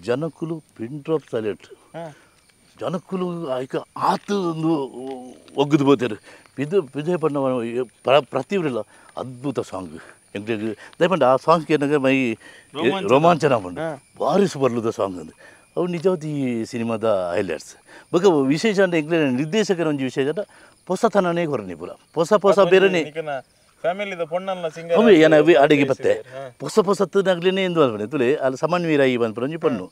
ಜನಕುಲು pin drop silent ಜನಕ್ಕುಲು ಐಕ ಆತು ಒಂದು ಒಗ್ಗದು ಬೋತೇರು ಪಿದು ಪಿದೆ ಪಂಡ ಪ್ರತಿಯೊರಿಲ್ಲ ಅದ್ಭುತ ಸಾಂಗ್ ಎಂಕ್ಲೆಗ್ ದಯಪಂಡ ಆ ಸಾಂಗ್ ಕೇನಗ ಮೈ ರೋಮಾಂಚನ ಪಂಡ ಭಾರಿ ಸುಬರ್ಲುದ ಸಾಂಗ್ ಅಂದ್ ಅವು ನಿಜವಾದ ಈ ಸಿನಿಮಾದ ಹೈಲೈಟ್ಸ್ ಬೊಕ ವಿಶೇಷ ಅಂದ್ರೆ ಎಂಕ್ಲೆನ ನಿರ್ದೇಶಕರ ಒಂಜಿ ವಿಶೇಷ ಅಂಡ ಪೊಸತನನೇ ಕೊರನಿ ಪೂರ ಪೊಸ ಪೊಸ ಬೇರೆನೆ ಫ್ಯಾಮಿಲಿದ ಪೊಣ್ಣಲ್ಲ ಸಿಂಗರ್ ಅವೆ ಏನ ಅವೆ ಅಡಿಗೆ ಬತ್ತೆ ಪೊಸ ಪೊಸತ್ತನಾಗ್ಲೇನೆ ಎಂದು ಅನ್ಪಣೆ ತುಲೆ ಅಲ್ಲಿ ಸಮನ್ವೀರಾಯಿ ಬಂದ್ಪುರ ಒಂಜಿ ಪಣ್ಣು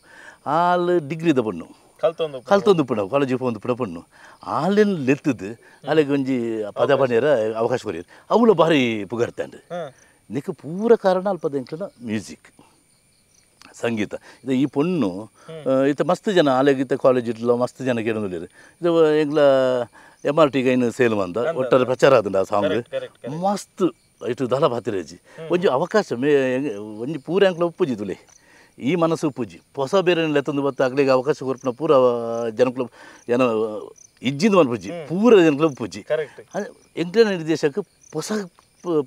ಆಲ್ ಡಿಗ್ರಿದ ಪಣ್ಣು ಕಲ್ತೊಂದು ಪುಣ ಕಾಲೇಜಿಗೆ ಪೋಂದು ಪುಣ ಪಣ್ಣು ಆಲೆನ್ ಲೆತ್ತದು ಅಲ್ಲಿಗೆ ಒಂಜಿ ಪದ ಪಣಿಯರ ಅವಕಾಶ ಕೊರಿಯರು ಅವುಲ ಭಾರಿ ಪುಗರ್ತಾಂಡ್ ನಿಕ್ಕ ಪೂರ ಕಾರಣ ಅಲ್ಪದ ಎಂಕ್ಲೆನ ಮ್ಯೂಸಿಕ್ ಸಂಗೀತ ಇದು ಈ ಪೊಣ್ಣು ಇತ್ತ ಮಸ್ತ್ ಜನ ಆಲೆಗಿತ್ತ ಕಾಲೇಜ್ ಇಟ್ಲ ಮಸ್ತ್ ಜನ ಕೇಳೊಂದುಲ್ಲೆರ್ ಇದು ಎಂಕ್ಲ M R T gain sale ಮಂದ ಒಟ್ಟಾರೆ ಪ್ರಚಾರ ಆತುಂಡು ಆ ಸಾಂಗ್ ಮಸ್ತ್ ಇಟ್ಟು ದಲ ಪಾತಿರಜಿ ಒಂಜಿ ಅವಕಾಶ ಮೇ ಒಂಜಿ ಪೂರ ಎಂಕ್ಲ ಉಪ್ಪುಜಿ ತುಲೆ ಈ ಮನಸ್ಸು ಉಪ್ಪುಜಿ ಪೊಸ ಬೇರೆ ಲೆತ್ತೊಂದು ಬತ್ತ ಅಗ್ಲಿಗೆ ಅವಕಾಶ ಕೊರ್ಪುನ ಪೂರ ಜನಕ್ಲು ಜನ ಇಜ್ಜಿಂದು ಮನ್ಪುಜಿ ಪೂರ ಜನಕ್ಲು ಉಪ್ಪುಜಿ ಎಂಕ್ಲೆನ ನಿರ್ದೇಶಕ ಪೊಸ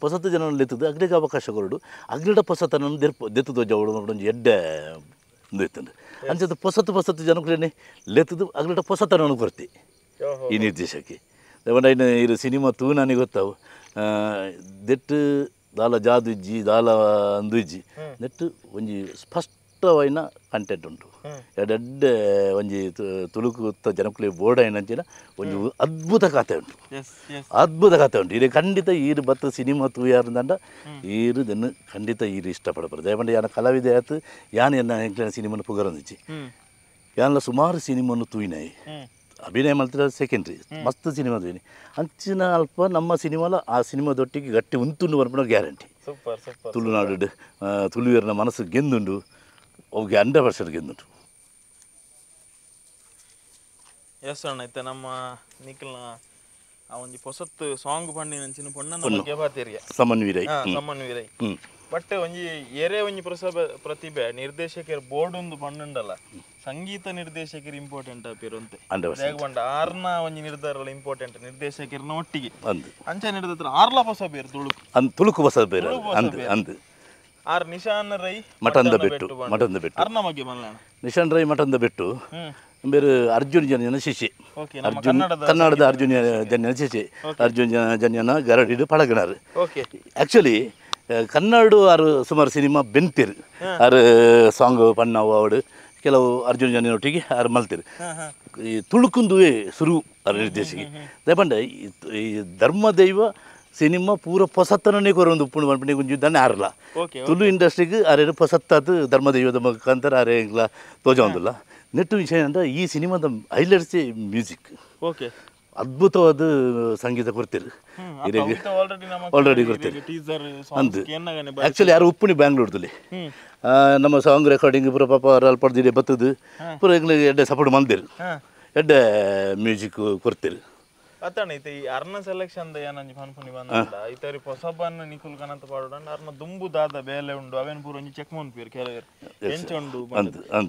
ಪೊಸತ್ತು ಜನ ಲೆತ್ತದು ಅಗ್ಲಿಗೆ ಅವಕಾಶ ಕೊರಡು ಅಗ್ಲಿಡ ಪೊಸತನ ದೆತ್ತದು ಜವಡು ಒಂಜಿ ಎಡ್ಡೆ ಉಂದು ಇತ್ತುಂಡು ಅಂಚದ ಪೊಸತ್ತು ಪೊಸತ್ತು ಜನಕ್ಲೆನೆ ಲೆತ್ತದು ಅಗ್ಲಿಡ ಪೊಸತನನ್ನು ಕೊರ್ತಿ ಈ ನಿರ್ದೇಶಕ್ಕೆ ದಯಪಂಡ ಇರು ಸಿನಿಮಾ ತೂ ನನಗೆ ಗೊತ್ತಾವು ದೆಟ್ಟು ದಾಲ ಜಾದು ಇಜ್ಜಿ ದಾಲ ಅಂದು ಇಜ್ಜಿ ನೆಟ್ಟು ಒಂಜಿ ಸ್ಪಷ್ಟವಾಯಿನ ಕಂಟೆಂಟ್ ಉಂಟು ಎಡ್ಡೆ ಒಂಜಿ ತುಳುಕು ಜನಕ್ಕುಲೆ ಬೋರ್ಡ್ అయినంಚಿನ ಒಂಜಿ ಅದ್ಭುತ ಕಥೆ ಉಂಟು ಅದ್ಭುತ ಕಥೆ ಉಂಟು ಇದು ಖಂಡಿತ ಈರು ಬತ್ತ ಸಿನಿಮಾ ತೂಯಾರಂದಂಡ ಈರು ದನ್ನು ಖಂಡಿತ ಈರು ಇಷ್ಟಪಡಬಾರ್ದು ದಯಪಂಡ ಯಾನ ಕಲಾವಿದೆ ಆಯ್ತು ಯಾನ್ ಎನ್ನ ಎಂಕ್ಲೆನ ಸಿನಿಮಾನು ಪುಗರೊಂದಿಜ್ಜಿ ಯಾನ್ಲ ಸುಮಾರು ಸಿನಿಮಾನು ತೂಯಿನಾಯಿ ಅಭಿನಯ ಮಲ್ತಿರ ಸೆಕೆಂಡ್ರಿ ಮಸ್ತ್ ಸಿನಿಮಾ ತೂಯಿನಿ ಅಂಚಿನ ಅಲ್ಪ ನಮ್ಮ ಸಿನಿಮಾಲ ಆ ಸಿನಿಮಾದೊಟ್ಟಿಗೆ ಗಟ್ಟಿ ಉಂತುಂಡು ಬರ್ಪುನ guarantee super super Tulunadu ತುಳುವೆರ್ನ ಮನಸ್ಸು ಗೆಂದುಂಡು ಅವು 100% ಗೆಂದುಂಡು. ಎಸ್ ಅಣ್ಣ ಇತ್ತೆ ನಮ್ಮ ನಿಖಲ್ನ ಆ ಒಂಜಿ ಪೊಸತ್ತು ಸಾಂಗ್ ಪಂಡಿನಂಚಿನ ಪೊಣ್ಣನ ಬಗ್ಗೆ ಪಾತೆರ್ಗೆ ಸಮನ್ವೀರೈ ಸಮನ್ವೀರೈ ಬಟ್ ಒಂಜಿ ಏರೇ ಒಂಜಿ ಪ್ರತಿಭೆ ನಿರ್ದೇಶಕರು ಬೋರ್ಡ್ ಒಂದು ಪಂಡುಂಡಲ್ಲ ಸಂಗೀತ ನಿರ್ದೇಶಕರು ಇಂಪಾರ್ಟೆಂಟ್ ಆಪಿರುವಂತೆ ಪಂಡ ಆರ್ನ ಒಂಜಿ ನಿರ್ಧಾರ ಇಂಪಾರ್ಟೆಂಟ್ ನಿರ್ದೇಶಕರನ್ನ ಒಟ್ಟಿಗೆ ಅಂಚ ನಿರ್ದೇಶಕರು ಆರ್ಲ ಹೊಸ ಬೇರು ತುಳುಕು ತುಳುಕು ಹೊಸ ಬೇರು ಅಂದ್ ಆರ್ ನಿಶಾನ್ ರೈ ಮಠಂದ ಬೆಟ್ಟು ಮಠಂದ ಬೆಟ್ಟು ಅರ್ನ ಬಗ್ಗೆ ಮಲ್ಲಣ್ಣ ನಿಶಾನ್ ರೈ ಮಠಂದ ಬೆಟ್ಟು ಬೇರೆ ಅರ್ಜುನ್ ಜನ್ಯನ ಶಿಷ್ಯ ಅರ್ಜುನ್ ಕನ್ನಡದ ಅರ್ಜುನ್ ಜನ್ಯನ ಶಿಷ್ಯ ಅರ್ಜುನ್ ಜನ್ಯನ ಗರಡಿಡು ಪಳಗಣರು. ಆ್ಯಕ್ಚುಲಿ ಕನ್ನಡ ಆರು ಸುಮಾರು ಸಿನಿಮಾ ಬೆಂತಿರು ಆರು ಸಾಂಗ್ ಪಣ್ಣವು ಅವಡು ಕೆಲವು ಅರ್ಜುನ್ ಜನ್ಯನೊಟ್ಟಿಗೆ ಆರು ಮಲ್ತಿರು. ಈ ತುಳುಕುಂದುವೇ ಸುರು ಆರು ನಿರ್ದೇಶಕಿ ದಯಪಂಡ ಈ ಧರ್ಮದೈವ ಸಿನಿಮಾ ಪೂರ ಪೊಸತ್ತನೇ ಕೊರೊಂದು ಉಪ್ಪುಂಡು ಪನ್ಪಿನ ಒಂಜಿ ದಾನೆ ಆರಲ್ಲ ತುಳು ಇಂಡಸ್ಟ್ರಿಗೆ ಆರೇನು ಪೊಸತ್ತಾದ ಧರ್ಮದೈವದ ಮುಖಾಂತರ ಆರೇ ಎಂಕ್ಲ ತೋಜೊಂದುಲ್ಲ. ನೆಟ್ಟು ವಿಷಯ ಅಂದ್ರೆ ಈ ಸಿನಿಮಾದ highlights music okay ಅದ್ಭುತವಾದ ಸಂಗೀತ ಕೊಡ್ತೀರಿ ಆಲ್ರೆಡಿ ಕೊಡ್ತೀರಿ ಅಂದು. ಆ್ಯಕ್ಚುಲಿ ಯಾರು ಉಪ್ಪುಣಿ ಬ್ಯಾಂಗ್ಳೂರ್ದಲ್ಲಿ ನಮ್ಮ ಸಾಂಗ್ ರೆಕಾರ್ಡಿಂಗ್ ಪೂರ ಪಾಪ ಅಲ್ಪ ಬತ್ತದು ಪೂರ ಎಂಗ್ಲಿಗೆ ಎಡ್ಡೆ ಸಪೋರ್ಟ್ ಮಂದಿರು ಎಡ್ಡೆ ಮ್ಯೂಸಿಕ್ ಕೊಡ್ತೀರಿ. ಅತ್ತಣ್ಣ ಇತ್ತೆ ಈ ಅರ್ನ ಸೆಲೆಕ್ಷನ್ ಏನಂಜಿ ಪನ್ಪುನಿ ಬಂದ ಇತರಿ ಪೊಸಬನ್ ನಿಕುಲ್ ಕನಂತ ಪಾಡೋಣ ಅರ್ನ ದುಂಬು ದಾದ ಬೇಲೆ ಉಂಡು ಅವೇನ್ ಪೂರ ಒಂಜಿ ಚೆಕ್ ಮನ್ಪುವೆರ್ ಕೆಲವೆರ್ ಎಂಚ ಉಂಡು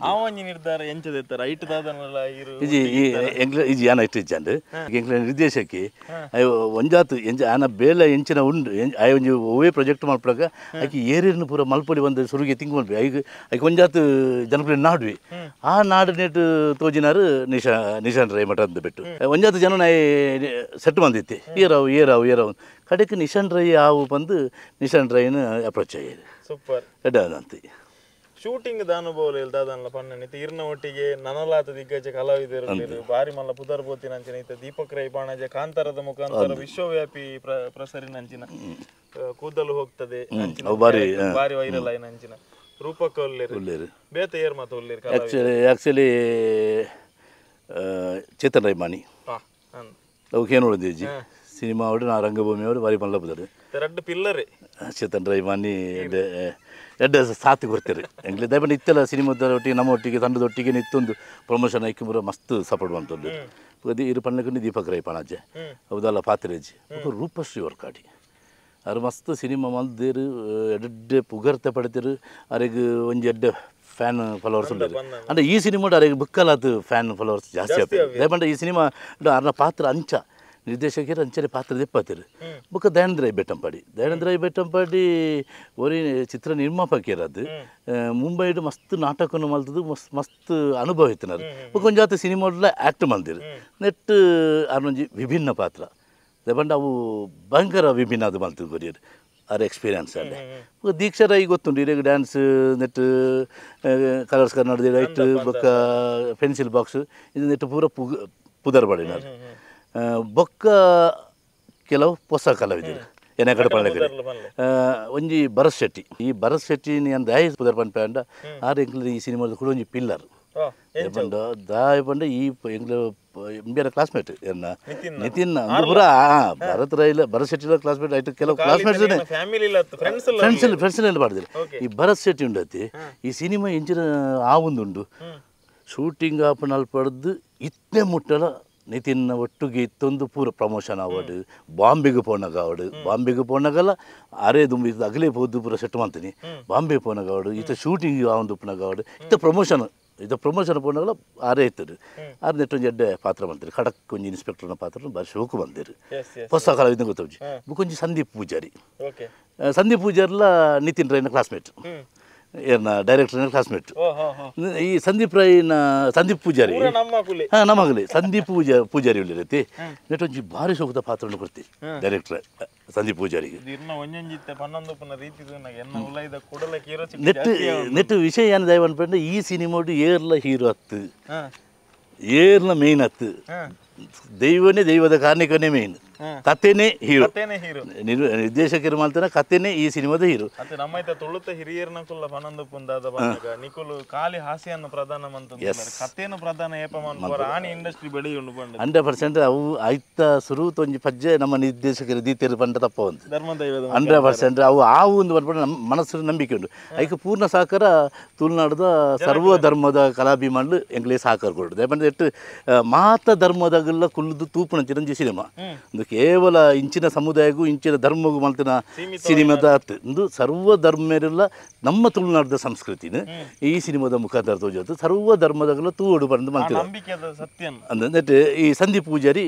ಆ ಒಂಜಿ ನಿರ್ಧಾರ ಎಂಚ ದೆತ್ತರ ಐಟ್ ದಾದನಲ ಇರು ಇಜಿ ಈ ಎಂಗ್ಲ ಇಜಿ ಯಾನ ಇಟ್ಟು ಇಜ್ಜಂಡ್ ಎಂಗ್ಲ ನಿರ್ದೇಶಕಿ ಅಯ್ಯೋ ಒಂಜಾತು ಎಂಚ ಆನ ಬೇಲೆ ಎಂಚಿನ ಉಂಡು ಆಯ್ ಒಂಜಿ ಒವ್ವೇ ಪ್ರಾಜೆಕ್ಟ್ ಮಲ್ಪುನಗ ಆಕಿ ಏರಿನ ಪೂರ ಮಲ್ಪೊಲಿ ಒಂದು ಸುರುಗೆ ತಿಂಕ್ ಮಲ್ಪಿ ಐಕ್ ಐಕ್ ಒಂಜಾತು ಜನಕುಲೆನ್ ನಾಡುವೆ ಆ ನಾಡು ತೋಜಿನಾರು ನಿಶಾ ನಿಶಾನ್ ರೈ ಮಠ ಅಂದ್ ಬಿಟ್ಟು ಒಂಜಾತು ಜನ ಸೆಟ್ ಬಂದಿತ್ತೆ ಏರಾವು ಏರಾವು ಏರಾವು ಕಡೆಗೆ ನಿಶಾನ್ ರೈ ಆವು ಬಂದು ನಿಶಾನ್ ರೈನ ಅಪ್ರೋಚ್ ಆಗಿದೆ ಸೂಪರ್ ಎಡ್ಡೆ ಶೂಟಿಂಗ್ ದ ಅನುಭವ ದಾದನ್ಲ ಪಣ್ಣನ್ ಇತ್ತೆ ಇರ್ನ ಒಟ್ಟಿಗೆ ನನಲಾತ ದಿಗ್ಗಜ ಕಲಾವಿದರು ಬಾರಿ ಮಲ್ಲ ಪುದರ್ ಬೋತಿನಂಚಿನ ಇತ್ತೆ ದೀಪಕ್ ರೈ ಬಾಣಾಜೆ ಕಾಂತಾರದ ಮುಖಾಂತರ ವಿಶ್ವವ್ಯಾಪಿ ಪ್ರಸರಿನಂಚಿನ ಕೂದಲು ಹೋಗ್ತದೆ ಬಾರಿ ವೈರಲ್ ಆಯಿನಂಚಿನ ರೂಪಕ ಉಲ್ಲೇರು ಬೇತೆ ಏರ್ ಮಾತ ಉಲ್ಲೇರು. ಆಕ್ಚುಲಿ ಚೇತನ್ ರೈ ಮಾಣಿ ಅವು ಕೇನೋಡಂದೇಜಿ ಸಿನಿಮಾ ಅವರು ನಾ ರಂಗಭೂಮಿ ಅವರು ಬಾರಿ ಮಲ್ಲ ಬುದರು ರಡ್ಡು ಪಿಲ್ಲರೇ ಚೇತನ್ ರೈ ಮಾನಿ ಎಡ್ಡೆ ಎಡ್ಡೆ ಸಾಥ್ ಕೊಡ್ತಾರೆ ಎಂಗ್ಲೆ ದಯಪಂಡ ಇತ್ತೆಲ್ಲ ಸಿನಿಮಾದ ಒಟ್ಟಿಗೆ ನಮ್ಮ ಒಟ್ಟಿಗೆ ತಂಡದೊಟ್ಟಿಗೆ ನಿತ್ತೊಂದು ಪ್ರಮೋಷನ್ ಐಕ್ಯ ಬರೋ ಮಸ್ತ್ ಸಪೋರ್ಟ್ ಬಂತೊಂದು ಇರು ಪಣ್ಣಕೊಂಡು ದೀಪಕ್ ರೈ ಪಣಾಜೆ ಹೌದಲ್ಲ ಪಾತ್ರೇಜಿ ರೂಪಶ್ರೀ ವರ್ಕಾಡಿ ಅವ್ರು ಮಸ್ತ್ ಸಿನಿಮಾ ಮಲ್ದೇರು ಎಡ್ಡೆ ಪುಗರ್ತೆ ಪಡೆತಿರು ಅವ್ರಿಗೆ ಒಂಜಿ ಎಡ್ಡೆ ಫ್ಯಾನ್ ಫಾಲೋವರ್ಸ್ ಉಂಟು ಅಂದರೆ ಈ ಸಿನಿಮಾಡು ಅವ್ರಿಗೆ ಬುಕ್ಕಲಾದ ಫ್ಯಾನ್ ಫಾಲೋವರ್ಸ್ ಜಾಸ್ತಿ ಆಗ್ತದೆ ದಯಪಂಡ ಈ ಸಿನಿಮಾ ಅರ್ನ ಪಾತ್ರ ಅಂಚ ನಿರ್ದೇಶಕರು ಅಂಚನೆ ಪಾತ್ರ ದೆಪ್ಪತ್ತಿರು ಬೊಕ್ಕ ದಯಾನಂದ ರೈ ಬೆಟ್ಟಂಪಾಡಿ ದಯಾನಂದ ರೈ ಬೆಟ್ಟಂಪಾಡಿ ಒರಿ ಚಿತ್ರ ನಿರ್ಮಾಪಕಿಯರದು ಮುಂಬೈಡ್ ಮಸ್ತ್ ನಾಟಕನು ಮಲ್ತದು ಮಸ್ತ್ ಮಸ್ತ್ ಅನುಭವ ಇತ್ತಿನಾರು ಬೊಕ್ಕ ಒಂಜಾತ ಸಿನಿಮಾಡ್ಲ ಆ್ಯಕ್ಟ್ ಮಲ್ದಿರು ನೆಟ್ ಆರ್ನೊಂಜಿ ವಿಭಿನ್ನ ಪಾತ್ರ ದಯಪಂಡ ಅವು ಭಯಂಕರ ವಿಭಿನ್ನ ಅದು ಮಲ್ತದು ಕೊರಿಯರು ಆರ್ ಎಕ್ಸ್ಪೀರಿಯನ್ಸ್ ಅಲ್ಲೇ ದೀಕ್ಷಾ ರೈ ಗೊತ್ತುಂಟು ಇರೇಗ dance net colours ಕನ್ನಡದ ರೈಟ್ ಬೊಕ್ಕ ಪೆನ್ಸಿಲ್ ಬಾಕ್ಸ್ ಇದು ನೆಟ್ ಪೂರ ಪುದರ್ ಪಡಿನಾರು ಬೊಕ್ಕ ಕೆಲವು ಹೊಸ ಕಲಾವಿದರು ಏನೇ ಕಡೆ ಪಣ್ಣೆ ಒಂಜಿ ಭರತ್ ಶೆಟ್ಟಿ ಈ ಭರತ್ ಶೆಟ್ಟಿ ನಾನು ದಾಯಿ ಪುದರ್ ಪನ್ಪೆ ಆರ್ ಎಂಕ್ಲ ಈ ಸಿನಿಮಾದ ಕೂಡ ಒಂಜಿ ಪಿಲ್ಲರ್ ಪಂಡ ದಾಯ ಪಂಡ ಈ ಎಂಕ್ಲ ಇಂಬಿಯರ ಕ್ಲಾಸ್ಮೇಟ್ ಎನ್ನ ನಿತಿನ್ ಪೂರ ಭರತ್ ರೈಲ ಭರತ್ ಶೆಟ್ಟಿ ಕ್ಲಾಸ್ಮೇಟ್ ಆಯ್ತು ಕೆಲವು classmates friends friends ಎಲ್ಲ ಮಾಡಿದ್ರು ಈ ಭರತ್ ಶೆಟ್ಟಿ ಉಂಡತಿ ಈ ಸಿನಿಮಾ ಇಂಚಿನ ಆ ಒಂದುಂಡು ಶೂಟಿಂಗ್ ಆಪನಲ್ಲಿ ಪಡೆದು ಇತ್ತೇ ಮುಟ್ಟಲ ನಿತಿನ್ ಒಟ್ಟಿಗೆ ಇತ್ತೊಂದು ಪೂರ ಪ್ರಮೋಷನ್ ಆವಡು ಬಾಂಬೆಗೆ ಪೋನಾಗ ಆವಡು ಬಾಂಬೆಗೆ ಪೋನಾಗಲ್ಲ ಅರೆ ದುಂಬಿ ಅಗಲೇ ಪೋದು ಪೂರ ಸೆಟ್ ಮಾಡ್ತೀನಿ ಬಾಂಬೆ ಪೋನಾಗ ಆವಡು ಇತ್ತ ಶೂಟಿಂಗ್ ಆವೊಂದು ಉಪ್ಪನಾಗ ಆವಡು ಇತ್ತ ಪ್ರಮೋಷನ್ ಇದು ಪ್ರಮೋಷನ್ ಪೋನಾಗಲ ಆರೇ ಇತ್ತರು ಆರು ನೆಟ್ಟು ಒಂಜಿ ಎಡ್ಡೆ ಪಾತ್ರ ಬಂದಿರು ಖಡಕ್ ಒಂಜಿ ಇನ್ಸ್ಪೆಕ್ಟರ್ನ ಪಾತ್ರ ಬಾರಿ ಶೋಕು ಬಂದಿರು ಹೊಸ ಕಲಾವಿದ ಗೊತ್ತೊಂಜಿ ಬುಕ್ಕೊಂಜಿ ಸಂದೀಪ್ ಪೂಜಾರಿ ಸಂದೀಪ್ ಪೂಜಾರ್ಲ ನಿತಿನ್ ರೈನ ಕ್ಲಾಸ್ಮೇಟ್ ಏನ ಡೈರೆಕ್ಟರ್ನ ಕ್ಲಾಸ್ಮೇಟ್ ಈ ಸಂದೀಪ್ ರೈನ ಸಂದೀಪ್ ಪೂಜಾರಿ ಹಾಂ ನಮ್ಮಗಲಿ ಸಂದೀಪ್ ಪೂಜಾರಿ ಉಳ್ಳಿರತಿ ನೆಟ್ಟೊಂಜಿ ಭಾರಿ ಶೋಕದ ಪಾತ್ರವನ್ನು ಕೊಡ್ತಿ ಡೈರೆಕ್ಟರ್ ಸಂದೀಪ್ ಪೂಜಾರಿಗೆ ನೆಟ್ ನೆಟ್ ವಿಷಯ ಏನು ದಯವ ಅನ್ಪಂಡ ಈ ಸಿನಿಮಾಡು ಏರ್ಲ ಹೀರೋ ಹತ್ತು ಏರ್ಲ ಮೇನ್ ಹತ್ತು ದೈವನೇ ದೈವದ ಕಾರ್ಣಿಕನೇ ಮೇನ್ ಕಥೆನೇ ಹೀರೋ ನಿರ್ದೇಶಕರು ಮಾಡ್ತಾನೆ ಕಥೆನೇ ಈ ಸಿನಿಮಾದ ಹೀರೋ ನಮ್ಮ ತುಳುತ ಹಿರಿಯರ್ನ ಕುಲ್ಲ ಪನೊಂದು ಪುಂದಾದ ಬಂದಾಗ ನಿಕುಲು ಖಾಲಿ ಹಾಸ್ಯವನ್ನು ಪ್ರಧಾನ ಮಂತ ಕಥೆಯನ್ನು ಪ್ರಧಾನ ಏಪ ಮನ್ಪುವರ ಆನಿ ಇಂಡಸ್ಟ್ರಿ ಬೆಳೆಯುಂಡು ಪಂಡ 100% ಅವು ಐತ ಸುರುತ ಒಂಜಿ ಪಜ್ಜೆ ನಮ್ಮ ನಿರ್ದೇಶಕರು ದೀತೆರು ಪಂಡ ತಪ್ಪ ಒಂದು ಧರ್ಮ ದೈವದ 100% ಅವು ಆ ಒಂದು ಪಂಡ ನಮ್ಮ ಮನಸ್ಸು ನಂಬಿಕೆ ಉಂಟು ಐಕ ಪೂರ್ಣ ಸಹಕಾರ ತುಳುನಾಡದ ಸರ್ವ ಧರ್ಮದ ಕಲಾಭಿಮಾನಿಲು ಎಂಗ್ಲೇ ಸಹಕಾರ ಕೊಡುದು ಯಾಕಂದ್ರೆ ಎಟ್ಟು ಮಾತ ಧರ್ಮದಾಗೆಲ್ಲ ಕುಲ್ಲುದು ತೂಪುನ ಚಿರಂಜಿ ಸಿನಿಮಾ ಕೇವಲ ಇಂಚಿನ ಸಮುದಾಯಕ್ಕೂ ಇಂಚಿನ ಧರ್ಮಗೂ ಮಲ್ತಿನ ಸಿನಿಮಾದ ಇಂದು ಸರ್ವ ಧರ್ಮರೆಲ್ಲ ನಮ್ಮ ತುಳುನಾಡದ ಸಂಸ್ಕೃತಿನ ಈ ಸಿನಿಮಾದ ಮುಖಾಂತರ ತೋಜತ್ತು ಸರ್ವ ಧರ್ಮದಾಗಲ ತೂಡು ಬಂದು ಮಲ್ತಿರ ಅಂದ್ರೆ ಈ ಸಂದೀಪ್ ಪೂಜಾರಿ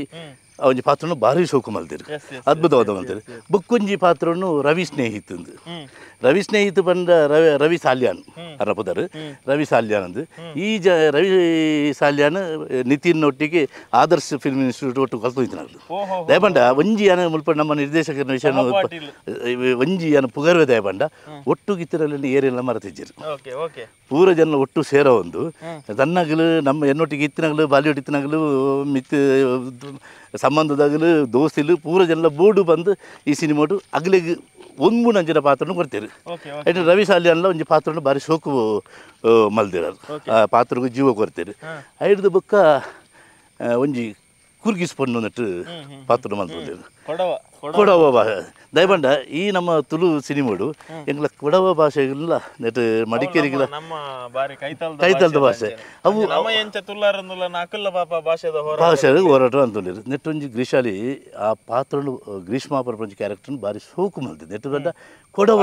ಒಂಜಿ ಪಾತ್ರನು ಭಾರಿ ಶೋಕು ಮಲ್ತಿರು ಅದ್ಭುತವಾದ ಮಲ್ತಿರು ಬುಕ್ಕೊಂಜಿ ಪಾತ್ರನು ರವಿ ಸ್ನೇಹಿತ ರವಿ ಸ್ನೇಹಿತ ಬಂದ ರವಿ ಸಾಲ್ಯಾನ್ ಅರ ಪುದರ್ ರವಿ ಸಾಲ್ಯಾನ್ ಅಂದು ಈ ರವಿ ಸಾಲ್ಯಾನ್ ನಿತಿನ್ ಒಟ್ಟಿಗೆ ಆದರ್ಶ ಫಿಲ್ಮ್ ಇನ್ಸ್ಟಿಟ್ಯೂಟ್ ಒಟ್ಟು ಕಲ್ತು ದಯಪಂಡ ಒಂಜಿ ಯಾನ ಮುಲ್ಪ ನಮ್ಮ ನಿರ್ದೇಶಕರ ವಿಷಯ ಒಂಜಿ ಯಾನ ಪುಗರ್ವೆ ದಯಪಂಡ ಒಟ್ಟು ಗಿತ್ತರಲ್ಲಿ ಏರೆಲ್ಲ ಮರತಿಜ್ಜರು ಪೂರ ಜನ ಒಟ್ಟು ಸೇರೋ ಒಂದು ತನ್ನಗಲು ನಮ್ಮ ಎನ್ನೊಟ್ಟಿಗೆ ಇತ್ತಿನಗಲು ಬಾಲಿವುಡ್ ಇತ್ತಿನಗಲು ಮಿತ್ ಸಂಬಂಧದಾಗಲು ದೋಸ್ತಿಲು ಪೂರ ಜನ ಬೋರ್ಡು ಬಂದು ಈ ಸಿನಿಮಾಡು ಅಗಲಿಗೆ ಒಂದು ಮೂರು ಅಂಜಿನ ಪಾತ್ರನು ಕೊಡ್ತೀರಿ ಯಾಕಂದ್ರೆ ರವಿ ಸಾಲ್ಯಾನ್ಲ ಒಂಜಿ ಪಾತ್ರನು ಭಾರಿ ಶೋಕು ಮಲ್ದಿರಾರು ಆ ಪಾತ್ರಗೂ ಜೀವ ಕೊಡ್ತೀರಿ ಐಡ್ದು ಬೊಕ್ಕ ಒಂಜಿ ಕುರ್ಗಿಸ್ ಪಣ್ಣು ನೆಟ್ಟು ಪಾತ್ರ ಮಲ್ತಿರು ಕೊಡವ ಭಾಷೆ ದಯಪಂಡ ಈ ನಮ್ಮ ತುಳು ಸಿನಿಮಾಡು ಎಂಗ್ಲ ಕೊಡವ ಭಾಷೆಗೆಲ್ಲ ನೆಟ್ ಮಡಿಕೇರಿಗೆಲ್ಲ ಕೈತಲ್ದ ಭಾಷೆ ಅವು ಭಾಷೆ ಹೋರಾಟ ಅಂತಂದಿರು ನೆಟ್ ಒಂಜಿ ಗ್ರೀಶಾಲಿ ಆ ಪಾತ್ರನು ಗ್ರೀಷ್ಮ ಪರಪಂಚ ಕ್ಯಾರೆಕ್ಟರ್ ಭಾರಿ ಶೋಕು ಮಲ್ತಿದ್ದು ನೆಟ್ಟು ಬಂದ ಕೊಡವ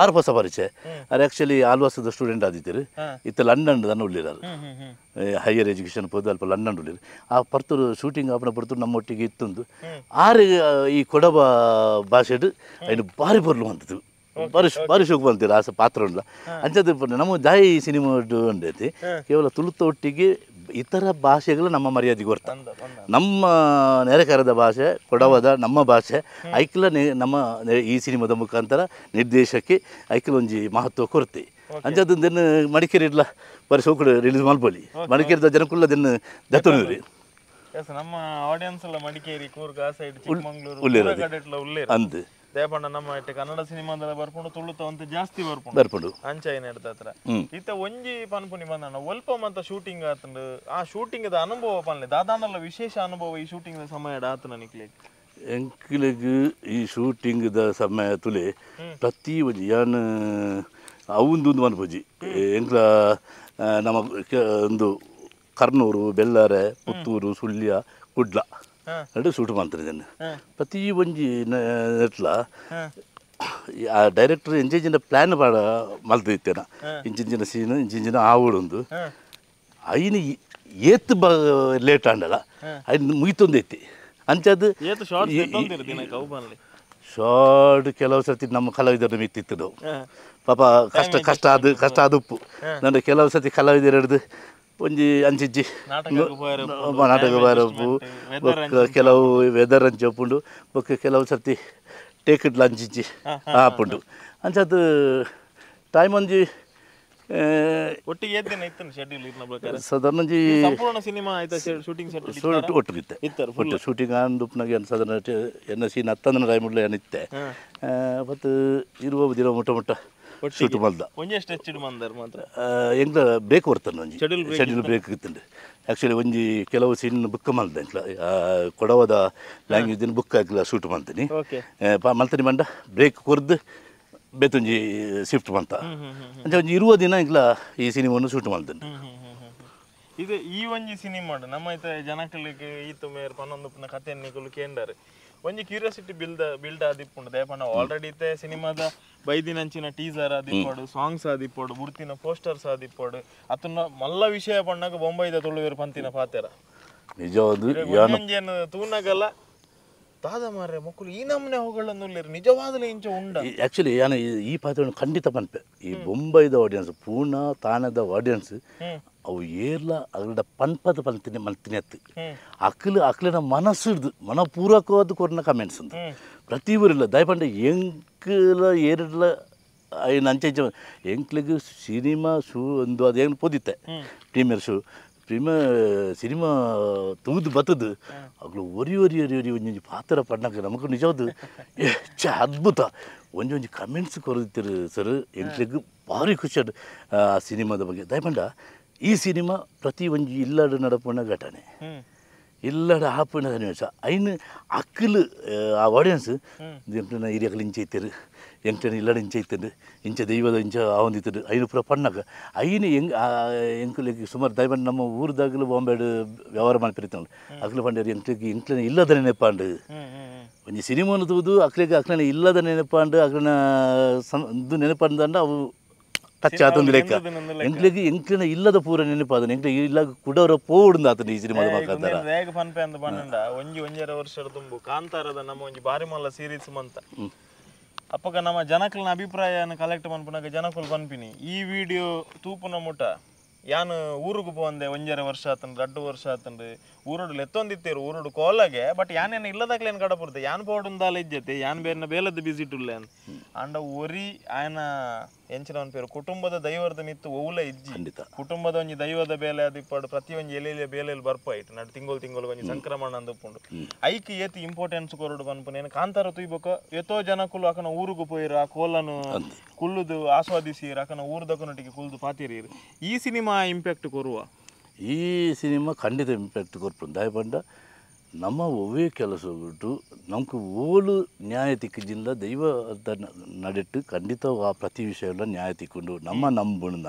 ಆರು ಹೊಸ ಪರಿಚಯ ಅದು ಆ್ಯಕ್ಚುಲಿ ಆಲ್ವಾಸದ ಸ್ಟೂಡೆಂಟ್ ಆದಿತ್ತೀರಿ ಇತ್ತ ಲಂಡನ್ ದನ್ನ ಉಳ್ಳಿರಾರು ಹೈಯರ್ ಎಜುಕೇಷನ್ ಪೋದು ಅಲ್ಪ ಲಂಡನ್ ಉಳ್ಳಿರು ಆ ಪರ್ತೂರು ಶೂಟಿಂಗ್ ಆಪನ ಪರ್ತೂರು ನಮ್ಮೊಟ್ಟಿಗೆ ಇತ್ತೊಂದು ಆರು ಈ ಕೊಡವ ಭಾಷೆಡು ಐನು ಭಾರಿ ಪೊರ್ಲು ಬಂತದ್ದು ಭಾರಿ ಭಾರಿ ಶೋಕು ಬಂತೀರ ಆ ಪಾತ್ರ ಉಂಡ್ಲ ಅಂಚದ ನಮ್ಮ ದಾಯಿ ಸಿನಿಮಾ ಉಂಡೈತಿ ಕೇವಲ ತುಳುತ ಒಟ್ಟಿಗೆ ಇತರ ಭಾಷೆಗಳು ನಮ್ಮ ಮರ್ಯಾದೆ ಕೊರ್ತ ನಮ್ಮ ನೆರೆಕರದ ಭಾಷೆ ಕೊಡವದ ನಮ್ಮ ಭಾಷೆ ಐಕ್ಲ ನಮ್ಮ ಈ ಸಿನಿಮಾದ ಮುಖಾಂತರ ನಿರ್ದೇಶಕ್ಕೆ ಐಕ್ಲ ಒಂಜಿ ಮಹತ್ವ ಕೊರತೆ ಅಂಚದನ್ನು ಮಡಿಕೇರಿ ಇಡ್ಲ ಬರೀ ಸೋಕುಡು ರಿಲೀಸ್ ಮಲ್ಪೊಲಿ ಮಡಿಕೇರಿದ ಜನಕುಲ್ಲ ದೆನ್ನು ದತ್ತೊನೂರಿ ನಮ್ಮ ಆಡಿಯನ್ಸ್ ಎಲ್ಲ ಮಡಿಕೇರಿ ಕೂರ್ಗ ಆ ಸೈಡ್ ಚಿಕ್ಕಮಂಗ್ಳೂರು ಕಡೆಟ್ಲ ಉಲ್ಲೇರು ಅಂದ್ ದೇಪಂಡ ನಮ್ಮ ಇತ್ತೆ ಕನ್ನಡ ಸಿನಿಮಾದಲ್ಲ ಬರ್ಪುಂಡು ತುಳುತ ಅಂತ ಜಾಸ್ತಿ ಬರ್ಪುಂಡು ಬರ್ಪುಂಡು ಅಂಚೈನ ಹತ್ರ ಇತ್ತ ಒಂಜಿ ಪನ್ಪುನಿ ಬಂದಣ್ಣ ಒಲ್ಪ ಮಂತ ಶೂಟಿಂಗ್ ಆತಂಡು ಆ ಶೂಟಿಂಗ್ the ಅನುಭವ ಪನ್ಲೆ ದಾದಾನಲ್ಲ ವಿಶೇಷ ಅನುಭವ ಈ ಶೂಟಿಂಗ್ the ಸಮಯ ಆತನ ನಿಕ್ಲೆ ಎಂಕ್ಲೆಗ್ ಈ ಶೂಟಿಂಗ್ the ಸಮಯ ತುಲೆ ಪ್ರತಿ ಒಂಜಿ ಯಾನ್ ಅವೊಂದು ಮನ್ಪುಜಿ ಎಂಕ್ಲ ನಮ್ಮ ಒಂದು ಕರ್ನೂರು ಬೆಳ್ಳಾರೆ ಪುತ್ತೂರು ಸುಳ್ಯ ಕುಡ್ಲ ನಡು ಶೂಟ್ ಮಾಡ್ತಾರೆ ಪ್ರತಿ ಒಂಜಿ ನೆಟ್ಲ ಆ ಡೈರೆಕ್ಟರ್ ಇಂಚಿಂಚಿನ ಪ್ಲ್ಯಾನ್ ಪಾಡ ಮಲ್ತಿತ್ತೇನ ಇಂಚಿಂಚಿನ ಸೀನ್ ಇಂಚಿಂಚಿನ ಆವಡೊಂದು ಐನು ಏತ್ ಬ ಲೇಟ್ ಆಂಡಲ ಐನು ಮುಗಿತೊಂದು ಐತಿ ಅಂಚದು ಶಾರ್ಟ್ ಕೆಲವು ಸರ್ತಿ ನಮ್ಮ ಕಲಾವಿದರ ಮಿತ್ತಿತ್ತು ಪಾಪ ಕಷ್ಟ ಕಷ್ಟ ಅದು ಕಷ್ಟ ಆದುಪ್ಪು ನನ್ನ ಕೆಲವು ಸರ್ತಿ ಕಲಾವಿದರು ಹಿಡಿದು ಒಂಜಿ ಅಂಚಿಜ್ಜಿ ನಾಟಕ ಬಾರಪ್ಪು ಬೊಕ್ಕ ಕೆಲವು ವೆದರ್ ಅಂಚೆ ಉಪ್ಪುಂಡು ಬೊಕ್ಕ ಕೆಲವು ಸರ್ತಿ ಟೇಕಿಡ್ಲ ಅಂಚಿಜ್ಜಿ ಆಪುಂಡು ಅಂಚದು ಟೈಮ್ ಒಂಜಿ ಒಟ್ಟಿಗೆ ಏತ್ ದಿನ ಇತ್ತು ಶೆಡ್ಯೂಲ್ ಇರ್ನ ಪ್ರಕಾರ ಸಾಧಾರಣ ಒಂಜಿ ಸಂಪೂರ್ಣ ಸಿನಿಮಾ ಆಯ್ತಾ ಶೂಟಿಂಗ್ ಸೆಟ್ ಒಟ್ಟಿಗೆ ಇತ್ತು ಒಟ್ಟು ಶೂಟಿಂಗ್ ಆಂದುಪ್ಪನಾಗ ಸಾಧಾರಣ ಎನ್ನ ಸೀನ್ ಹತ್ತಂದನ ಟೈಮ್ ಉಳ್ಳ ಏನಿತ್ತೆ ಮತ್ತು ಇರುವ ದಿನ ಮುಟ್ಟ ಮುಟ್ಟ ಶೂಟ್ ಮಲ್ದ ಒಂಜೆ ಸ್ಟ್ರೆಚ್ಡ್ ಮಂದರ್ ಮಾತ್ರ ಎಂಗ್ಲ ಬ್ರೇಕ್ ಕೊಡ್ತಾನೆ ಒಂಜಿ ಶೆಡ್ಯೂಲ್ ಬ್ರೇಕ್ ಇತ್ತುಂಡು ಆ್ಯಕ್ಚುಲಿ ಒಂಜಿ ಕೆಲವು ಸೀನ್ ಬುಕ್ ಮಲ್ದ ಎಂಕ್ಲ ಕೊಡವದ ಲ್ಯಾಂಗ್ವೇಜ್ ಬುಕ್ ಆಗ್ಲ ಶೂಟ್ ಮಾಡ್ತೀನಿ ಮಲ್ತೀನಿ ಮಂಡ ಬ್ರೇಕ್ ಕೊರ್ದು ಬೇತೊಂಜಿ ಶಿಫ್ಟ್ ಮಂತ ಅಂಚ ಒಂಜಿ ಇರುವ ದಿನ ಎಂಕ್ಲ ಈ ಸಿನಿಮಾವನ್ನು ಶೂಟ್ ಮಾಡ್ತೇನೆ. ಇದು ಈ ಒಂಜಿ ಸಿನಿಮಾ ನಮ್ಮ ಐತ ಜನಕಲಿಗೆ ಈತು ಮೇರ್ ಪನ್ನೊಂದು ಕತೆ ನಿಕುಲು ಕೇಂಡಾರೆ ಒಂಜಿ ಕ್ಯೂರಿಯಾಸಿಟಿ ಬಿಲ್ಡ್ ಆದಿಪ್ಪುಂಡು ದೇಪಣ್ಣ ಆಲ್ರೆಡಿ ಇತ್ತೆ ಸಿನಿಮಾದ ಬೈದಿನಂಚಿನ ಟೀಸರ್ ಆದಿಪ್ಪಡು ಸಾಂಗ್ಸ್ ಆದಿಪ್ಪಡು ಬುಡ್ತಿನ ಪೋಸ್ಟರ್ಸ್ ಆದಿಪ್ಪಡು ಅತನ ಮಲ್ಲ ವಿಷಯ ಪಣ್ಣಾಗ ಬೊಂಬೈದ ತುಳುವೇರು ಪಂತಿನ ಪಾತೆರ ನಿಜವಾದ ತೂನಗಲ್ಲ ದಾದ ಮಾರ್ರೆ ಮಕ್ಕಳು ಈ ನಮ್ಮನೆ ಹೋಗಳನ್ನುಲ್ಲೇರು ನಿಜವಾದಲೇ ಇಂಚ ಉಂಡ. ಆ್ಯಕ್ಚುಲಿ ಯಾನ ಈ ಪಾತ್ರವನ್ನು ಖಂಡಿತ ಪನ್ಪೆ ಈ ಬೊಂಬೈದ ಆಡಿಯನ್ಸ್ ಪೂನಾ ತಾಣದ ಆಡಿಯನ್ಸ್ ಅವು ಏರ್ಲ ಅಗಡ ಪನ್ಪದ ಪಂತಿನಿ ಮಲ್ತಿನಿ ಅತ್ತು ಅಕ್ಲು ಅಕ್ಲಿನ ಮನಸ್ಸು ಮನಪೂರ್ವಕವಾದ ಕೊರ್ನ ಕಮೆಂಟ್ಸ್ ಅಂತ ಪ್ರತಿ ಊರಿಲ್ಲ ದಯಪಂಡ ಎಂಕ್ಲ ಏರ್ಲ ಐನ ಅಂಚೆ ಎಂಕ್ಲಿಗೆ ಸಿನಿಮಾ ಶೂ ಒಂದು ಅದೇನು ಪೋದಿತ್ತೆ premiere shoe premier cinema ತೂದು ಬತ್ತದು ಅಗ್ಲು ಒರಿ ಒರಿ ಒರಿ ಒರಿ ಒಂಜೊಂಜಿ ಪಾತ್ರ ಪಣ್ಣಕ್ಕೆ ನಮಗೂ ನಿಜವಾದ ಹೆಚ್ಚು ಅದ್ಭುತ ಒಂಜೊಂಜಿ ಕಮೆಂಟ್ಸ್ ಕೊರದಿತ್ತಿರು ಸರ್ ಎಂಕ್ಲಿಗೆ ಭಾರಿ ಖುಷಿ ಆ ಸಿನಿಮಾದ ಬಗ್ಗೆ. ದಯಪಂಡ ಈ ಸಿನಿಮಾ ಪ್ರತಿ ಒಂಜಿ ಇಲ್ಲಡ ನಡಪುನ ಘಟನೆ ಇಲ್ಲಡ ಆಪುನ ಸನ್ನಿವೇಶ ಐನು ಅಕ್ಕಲು ಆ ಆಡಿಯನ್ಸ್ ಎಂಕ್ಲಿನ ಹಿರಿಯಕಲು ಇಂಚೆ ಇತ್ತರು ಎಂಕ್ಲಿನ ಇಲ್ಲಡ ಇಂಚೆ ಇತ್ತರು ಇಂಚ ದೈವದ ಇಂಚ ಆವೊಂದಿತ್ತರು ಐನು ಪೂರ ಪಣ್ಣಗ ಐನು ಎಂಗ್ ಎಂಕ್ಲಿಗೆ ಸುಮಾರು ದೈವನ್ ನಮ್ಮ ಊರ್ದಾಗಲೂ ಬಾಂಬೆಡ್ ವ್ಯವಹಾರ ಮಾಡ್ಪಿರ್ತಾನೆ ಅಕ್ಲು ಪಂಡೇರು ಎಂಕ್ಲಿಗೆ ಎಂಕ್ಲಿನ ಇಲ್ಲದ ನೆನಪಾಂಡು ಒಂಜಿ ಸಿನಿಮಾನು ತೂದು ಅಕ್ಲಿಗೆ ಅಕ್ಲಿನ ಇಲ್ಲದ ನೆನಪಾಂಡು ಅಕ್ಲಿನ ಇದು ನೆನಪಾಂಡ ಅವು ಟಚ್ ಆತಂದು ಲೆಕ್ಕ ಎಂಕ್ಲಿಗೆ ಎಂಕ್ಲಿನ ಇಲ್ಲದ ಪೂರ ನೆನಪಾದನೆ ಎಂಕ್ಲಿಗೆ ಇಲ್ಲ ಕುಡವರ ಪೋಡುಂದು ಆತನ ಈ ಸಿನಿಮಾದ ಮುಖಾಂತರ ಹೇಗೆ ಪನ್ಪೆ ಅಂತ ಪನ್ನಂಡ ಒಂಜಿ ಒಂಜರ ವರ್ಷದ ತುಂಬು ಕಾಂತಾರದ ನಮ್ಮ ಒಂಜಿ ಬಾರಿ ಮಲ್ಲ ಸೀರೀಸ್ ಮಂತ ಅಪ್ಪಗ ನಮ್ಮ ಜನಕಲ್ನ ಅಭಿಪ್ರಾಯನ ಕಲೆಕ್ಟ್ ಮನ್ಪುನಾಗ ಜನಕುಲು ಪನ್ಪಿನಿ ಈ ವಿಡಿಯೋ ತೂಪುನ ಮುಟ ಯಾನು ಊರುಗು ಪೋಂದೆ ಒಂಜರ ವರ್ಷ ಆತಂಡು 2 ವರ್ಷ ಆತಂಡು ಊರುಡು ಲೆತ್ತೊಂದಿತ್ತೇರು ಊರುಡು ಕೋಲಾಗೆ ಬಟ್ ಯಾನೇನು ಇಲ್ಲದಾಗ್ಲೇನು ಕಡಪುರ್ತೆ ಯಾನ್ ಪೋಡುಂದಾಲ ಇಜ್ಜತೆ ಯಾನ್ ಬೇರೆ ಬೇಲದ ಬಿಸಿಟುಲ್ಲೆ ಅಂತ ಅಂಡ ಒರಿ ಆಯನ ಎಂಚಿನ ಪೇರು ಕುಟುಂಬದ ದೈವದ ಮಿತ್ತು ಒವ್ಲ ಇಜ್ಜಿ ಕುಟುಂಬದ ಒಂಜಿ ದೈವದ ಬೇಲೆ ಅದಿಪ್ಪಡು ಪ್ರತಿ ಒಂಜಿ ಎಲೆ ಬೇಲೆಯಲ್ಲಿ ಬರ್ಪಾಯಿತು ನಡು ತಿಂಗಳು ತಿಂಗಳು ಒಂಜಿ ಸಂಕ್ರಮಣ ಅಂದುಪ್ಪುಂಡು ಐಕ್ ಏತ್ ಇಂಪಾರ್ಟೆನ್ಸ್ ಕೊರಡು ಪನ್ಪುನೇನು ಕಾಂತಾರ ತುಯ್ಬೊಕ ಎತೋ ಜನಕುಲು ಅಕನ ಊರುಗು ಪೋಯಿರು ಆ ಕೋಲನು ಕುಲ್ಲುದು ಆಸ್ವಾದಿಸಿರು ಅಕನ ಊರುದಕನೊಟ್ಟಿಗೆ ಕುಲ್ದು ಪಾತಿರೀರು ಈ ಸಿನಿಮಾ ಇಂಪ್ಯಾಕ್ಟ್ ಕೊರುವ ಈ ಸಿನಿಮಾ ಖಂಡಿತ ಇಂಪ್ಯಾಕ್ಟ್ ಕೊರ್ಪುಂಡು. ದಯಪಂಡ ನಮ್ಮ ಒವ್ವೇ ಕೆಲಸ ಬಿಟ್ಟು ನಮ್ಗೆ ಓಲು ನ್ಯಾಯ ತಿಕ್ಕಿಜಿಲ್ಲ ದೈವದ ನಡೆಟ್ಟು ಖಂಡಿತ ಆ ಪ್ರತಿ ವಿಷಯ ನ್ಯಾಯ ತಿಕ್ಕೊಂಡು ನಮ್ಮ ನಂಬುಂಡ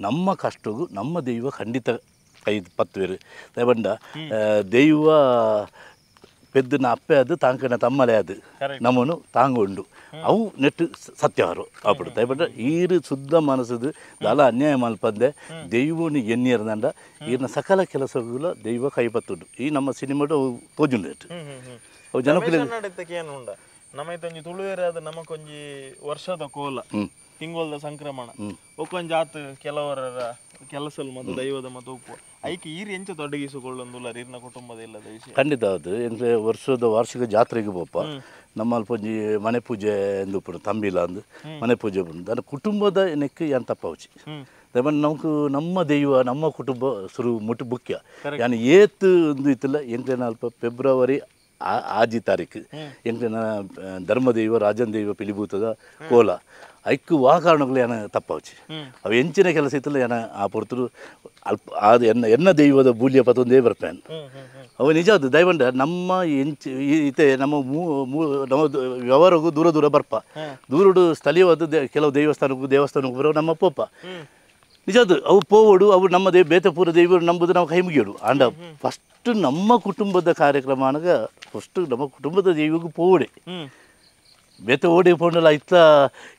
ನಮ್ಮ ಕಷ್ಟಗೂ ನಮ್ಮ ದೈವ ಖಂಡಿತ ಕೈ ಪತ್ತುವೇರು. ದಯಪಂಡ ದೈವ ಪೆದ್ದನ ಅಪ್ಪೆ ಅದು ತಾಂಕನ ತಮ್ಮಲೆ ಅದು ನಮ್ಮನು ತಾಂಗೊಂಡು ಅವು ನೆಟ್ಟು ಸತ್ಯವಾರು ಅప్పుడు ದಯಪಂಡ ಈರು ಶುದ್ಧ ಮನಸ್ಸದು ದಲ ಅನ್ಯಾಯ ಮಲ್ಪಂದೆ ದೈವನು ಎನ್ನಿರ್ದಂಡ ಈರಿನ ಸಕಲ ಕೆಲಸಗಳ ದೈವ ಕೈಪತ್ತುಂಡು ಈ ನಮ್ಮ ಸಿನಿಮಾಡು ಅವು ತೋಜುಂಡು ನೆಟ್ಟು ಅವು ಜನಕ್ಕುಲೆ ಉಂಡ ನಮ್ಮ ತುಳುವೇರಾದ ನಮಕೊಂಜಿ ವರ್ಷದ ಕೋಲ ತಿಂಗೊಲ್ದ ಸಂಕ್ರಮಣ ಒಕ್ಕೊಂಜಿ ಆತು ಕೆಲವರ ಕೆಲಸಲು ಮತ್ತು ದೈವದ ಮತ್ತು ಉಪ್ಪು ಐಕೆ ಈರು ಎಂಚ ತೊಡಗಿಸಿಕೊಳ್ಳೊಂದುಲ್ಲ ಈರಿನ ಕುಟುಂಬದ ಇಲ್ಲದ ವಿಷಯ ಖಂಡಿತ ಅದು ಎಂದ್ರೆ ವರ್ಷದ ವಾರ್ಷಿಕ ಜಾತ್ರೆಗೆ ಪೋಪ ನಮ್ಮ ಅಲ್ಪ ಒಂಜಿ ಮನೆ ಪೂಜೆ ಎಂದು ಉಪ್ಪುಂಡು ತಂಬಿಲ ಅಂದು ಮನೆ ಪೂಜೆ ಉಪ್ಪುಂಡು ನನ್ನ ಕುಟುಂಬದ ನೆಕ್ಕೆ ಏನ್ ತಪ್ಪವಚಿ ದಯಮಾಡಿ ನಮಕ್ ನಮ್ಮ ದೈವ ನಮ್ಮ ಕುಟುಂಬ ಸುರು ಮುಟ್ಟು ಮುಖ್ಯ ಯಾನ್ ಏತ್ ಒಂದು ಇತ್ತಲ್ಲ ಎಂಕ್ಲೆನ ಅಲ್ಪ ಫೆಬ್ರವರಿ ಆಜಿ ತಾರೀಕು ಎಂಕ್ಲೆನ ಧರ್ಮದೈವ ರಾಜನ್ ದೈವ ಪಿಲಿಭೂತದ ಕೋಲ ಐಕ್ಕು ವಾ ಕಾರಣಗಳು ಏನ ತಪ್ಪವಚಿ ಅವು ಎಂಚಿನ ಕೆಲಸ ಇತ್ತಲ್ಲ ಏನ ಆ ಪೊರ್ತರು ಅಲ್ಪ ಅದು ಎನ್ನ ಎನ್ನ ದೈವದ ಬೂಲಿಯ ಪತ್ತೊಂದೇ ಬರ್ಪೇನು ಅವು ನಿಜ ಅದು ದೈವಂಡ ನಮ್ಮ ಎಂಚು ಇತ್ತೆ ನಮ್ಮ ನಮ್ಮ ವ್ಯವಹಾರಕ್ಕೂ ದೂರ ದೂರ ಬರ್ಪ ದೂರಡು ಸ್ಥಳೀಯವಾದ ಕೆಲವು ದೇವಸ್ಥಾನಕ್ಕೂ ದೇವಸ್ಥಾನಕ್ಕೂ ಬರೋ ನಮ್ಮ ಪೋಪ ನಿಜ ಅದು ಅವು ಪೋವಡು ಅವು ನಮ್ಮ ದೇವ ಬೇತಪೂರ ದೈವರು ನಂಬುದು ನಾವು ಕೈ ಮುಗಿಯೋಡು ಅಂಡ ಫಸ್ಟ್ ನಮ್ಮ ಕುಟುಂಬದ ಕಾರ್ಯಕ್ರಮ ಅನಗ ಫಸ್ಟ್ ನಮ್ಮ ಕುಟುಂಬದ ದೈವಕ್ಕೂ ಪೋವಡೆ ಬೇತ ಓಡಿ ಪೋಂಡಲ ಇತ್ತ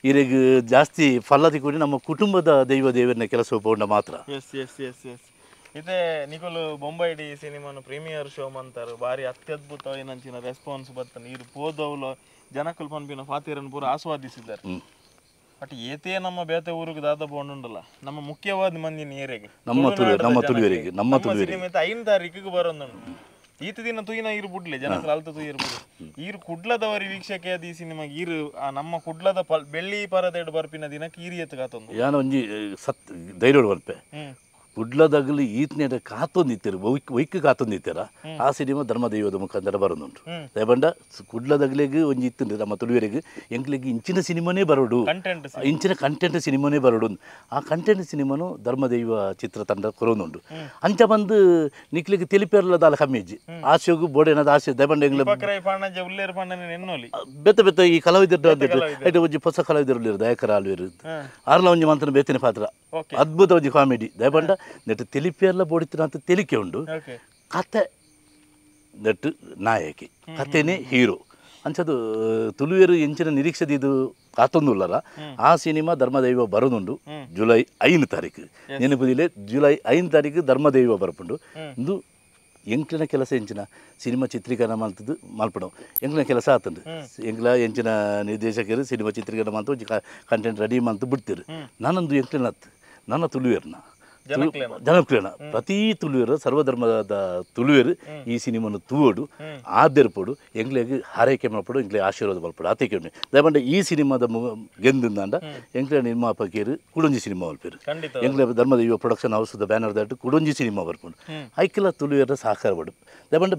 ಇರೆಗ್ ಜಾಸ್ತಿ ಫಲ ತಿಕ್ಕೊಂಡು ನಮ್ಮ ಕುಟುಂಬದ ದೈವ ದೇವರನ್ನ ಕೆಲಸ ಪೋಂಡ ಮಾತ್ರ. S S S S ಇತ್ತೆ ನಿಕುಲು ಬೊಂಬೈಡಿ ಸಿನಿಮಾನು ಪ್ರೀಮಿಯರ್ ಶೋ ಮಂತಾರು ಬಾರಿ ಅತ್ಯದ್ಭುತವಾಯಿನಂಚಿನ ರೆಸ್ಪಾನ್ಸ್ ಬತ್ತನ ಇರು ಪೋದವ್ಲು ಜನಕುಲು ಪನ್ಪಿನ ಫಾತಿರನ್ ಪೂರ ಆಸ್ವಾದಿಸಿದ್ದಾರೆ. ಬಟ್ ಏತೇ ನಮ್ಮ ಬೇತೆ ಊರಿಗೆ ದಾದ ಪೋಂಡುಂಡಲ್ಲ ನಮ್ಮ ಮುಖ್ಯವಾದ ಮಂದಿ ನೇರೆಗೆ ನಮ್ಮ ನಮ್ಮ ತುಳುವೆರಿಗೆ ನಮ್ಮ ತುಳುವೆರಿಗೆ ಸಿನಿಮಾ 5 ತಾರೀಕಿಗೆ ಬರೋದುಂಡು. ಈತ ದಿನ ತುಯಿನ ಇರು ಬುಡ್ಲೆ ಜನಕುಲು ಅಲ್ತ ತುಯಿರು ಬುಡ್ಲೆ ಈರು ಕುಡ್ಲದವರಿ ವೀಕ್ಷಕೆ ಅದು ಈ ಸಿನಿಮಾಗೆ ಈರು ನಮ್ಮ ಕುಡ್ಲದ ಬೆಳ್ಳಿ ಪರದೆಡ್ ಬರ್ಪಿನ ದಿನಕ್ಕೆ ಈರು ಎತ್ತು ಕಾತೊಂದು ಯಾನ ಒಂಜಿ ಸತ್ ಧೈರ್ಯ ಬರ್ಪೆ ಕುಡ್ಲದಾಗಲಿ ಈತನೇಟ ಕಾತೊಂದಿತ್ತೀರು ಒಯ್ಕ್ ಕಾತೊಂದಿತ್ತೀರ ಆ ಸಿನಿಮಾ ಧರ್ಮದೈವದ ಮುಖಾಂತರ ಬರೋದುಂಟು. ದಯಬಂಡ ಕುಡ್ಲದಾಗಲಿಗೆ ಒಂಜಿ ಇತ್ತು ನಮ್ಮ ತುಳುವೆರಿಗೆ ಎಂಕ್ಲಿಗೆ ಇಂಚಿನ ಸಿನಿಮಾನೇ ಬರೋಡು ಇಂಚಿನ ಕಂಟೆಂಟ್ ಸಿನಿಮಾನೇ ಬರೋಡು ಆ ಕಂಟೆಂಟ್ ಸಿನಿಮಾನು ಧರ್ಮದೈವ ಚಿತ್ರತಂಡ ಕೊರೋದುಂಟು. ಅಂಚ ಬಂದು ನಿಕ್ಲಿಗೆ ತಿಳಿಪೇರ್ಲ ದಾಲ ಕಮ್ಮಿಜ್ಜಿ ಆಸೆಗೂ ಬೋಡೇನದ ಆಸೆ ದಯಬಂಡ ಎಂಗ್ಲ ಬೆತ್ತ ಬೆತ್ತ ಈ ಕಲಾವಿದರು ಐಟು ಒಂಜಿ ಹೊಸ ಕಲಾವಿದರು ದಯಕರ ಆಲ್ವೇರು ಆರ್ಲ ಒಂಜಿ ಮಂತನ ಬೇತಿನ ಪಾತ್ರ ಅದ್ಭುತ ಒಂಜಿ ಕಾಮಿಡಿ ದಯಬಂಡ ನೆಟ್ಟು ತೆಲಿಪಿಯೆಲ್ಲ ಬೋಡಿತ್ತಿನ ಅಂತ ತೆಲಿಕೆ ಉಂಡು. ಕತೆ ನೆಟ್ಟು ನಾಯಕಿ ಕತೆನೇ ಹೀರೋ ಅಂಚದು ತುಳುವೆರು ಎಂಚಿನ ನಿರೀಕ್ಷೆ ಇದು ಕಾತೊಂದುಲ್ಲರ ಆ ಸಿನಿಮಾ ಧರ್ಮದೈವ ಬರೋದುಂಡು ಜುಲೈ 5 ತಾರೀಕು ನೆನಪುದಿಲೆ ಜುಲೈ 5 ತಾರೀಕು ಧರ್ಮದೈವ ಬರ್ಪುಂಡು. ಇಂದು ಎಂಕ್ಲಿನ ಕೆಲಸ ಎಂಚಿನ ಸಿನಿಮಾ ಚಿತ್ರೀಕರಣ ಮಾಡ್ತದ್ದು ಮಲ್ಪಡು ಎಂಕ್ಲಿನ ಕೆಲಸ ಆತಂಡು ಎಂಕ್ಲ ಎಂಚಿನ ನಿರ್ದೇಶಕರು ಸಿನಿಮಾ ಚಿತ್ರೀಕರಣ ಮಾಡ್ತು ಒಂಜಿ ಕಂಟೆಂಟ್ ರೆಡಿ ಮಾಡ್ತು ಬಿಡ್ತೀರು. ನಾನೊಂದು ಎಂಕ್ಲಿನ ನನ್ನ ತುಳುವೆರ್ನ ಜನಕ್ಲೇನ ಪ್ರತಿ ತುಳುವೆರು ಸರ್ವಧರ್ಮದ ತುಳುವೆರು ಈ ಸಿನಿಮಾನು ತೂವೋಡು ಆದೆರ್ಪೋಡು ಎಂಕ್ಲೆಗ್ ಹಾರೈಕೆ ಮಲ್ಪಡು ಎಂಕ್ಲೆ ಆಶೀರ್ವಾದ ಮಲ್ಪಡು ಆತೈಕೆ ದಯಪಂಡ ಈ ಸಿನಿಮಾದ ಗೆಂದಿಂದಾಂಡ ಎಂಕ್ಲೆ ನಿರ್ಮಾಪಕಿಯರು ಕುಡೊಂಜಿ ಸಿನಿಮಾ ಮಲ್ಪೇರು ಎಂಕ್ಲೆ ಧರ್ಮದೈವ ಪ್ರೊಡಕ್ಷನ್ ಹೌಸ್ದ ಬ್ಯಾನರ್ ದಾಟು ಕುಡೊಂಜಿ ಸಿನಿಮಾ ಬರ್ಪುಂಡು ಐಕ್ಲ ತುಳುವೆರ ಸಹಕಾರ ಪಡು. ದಯಪಂಡ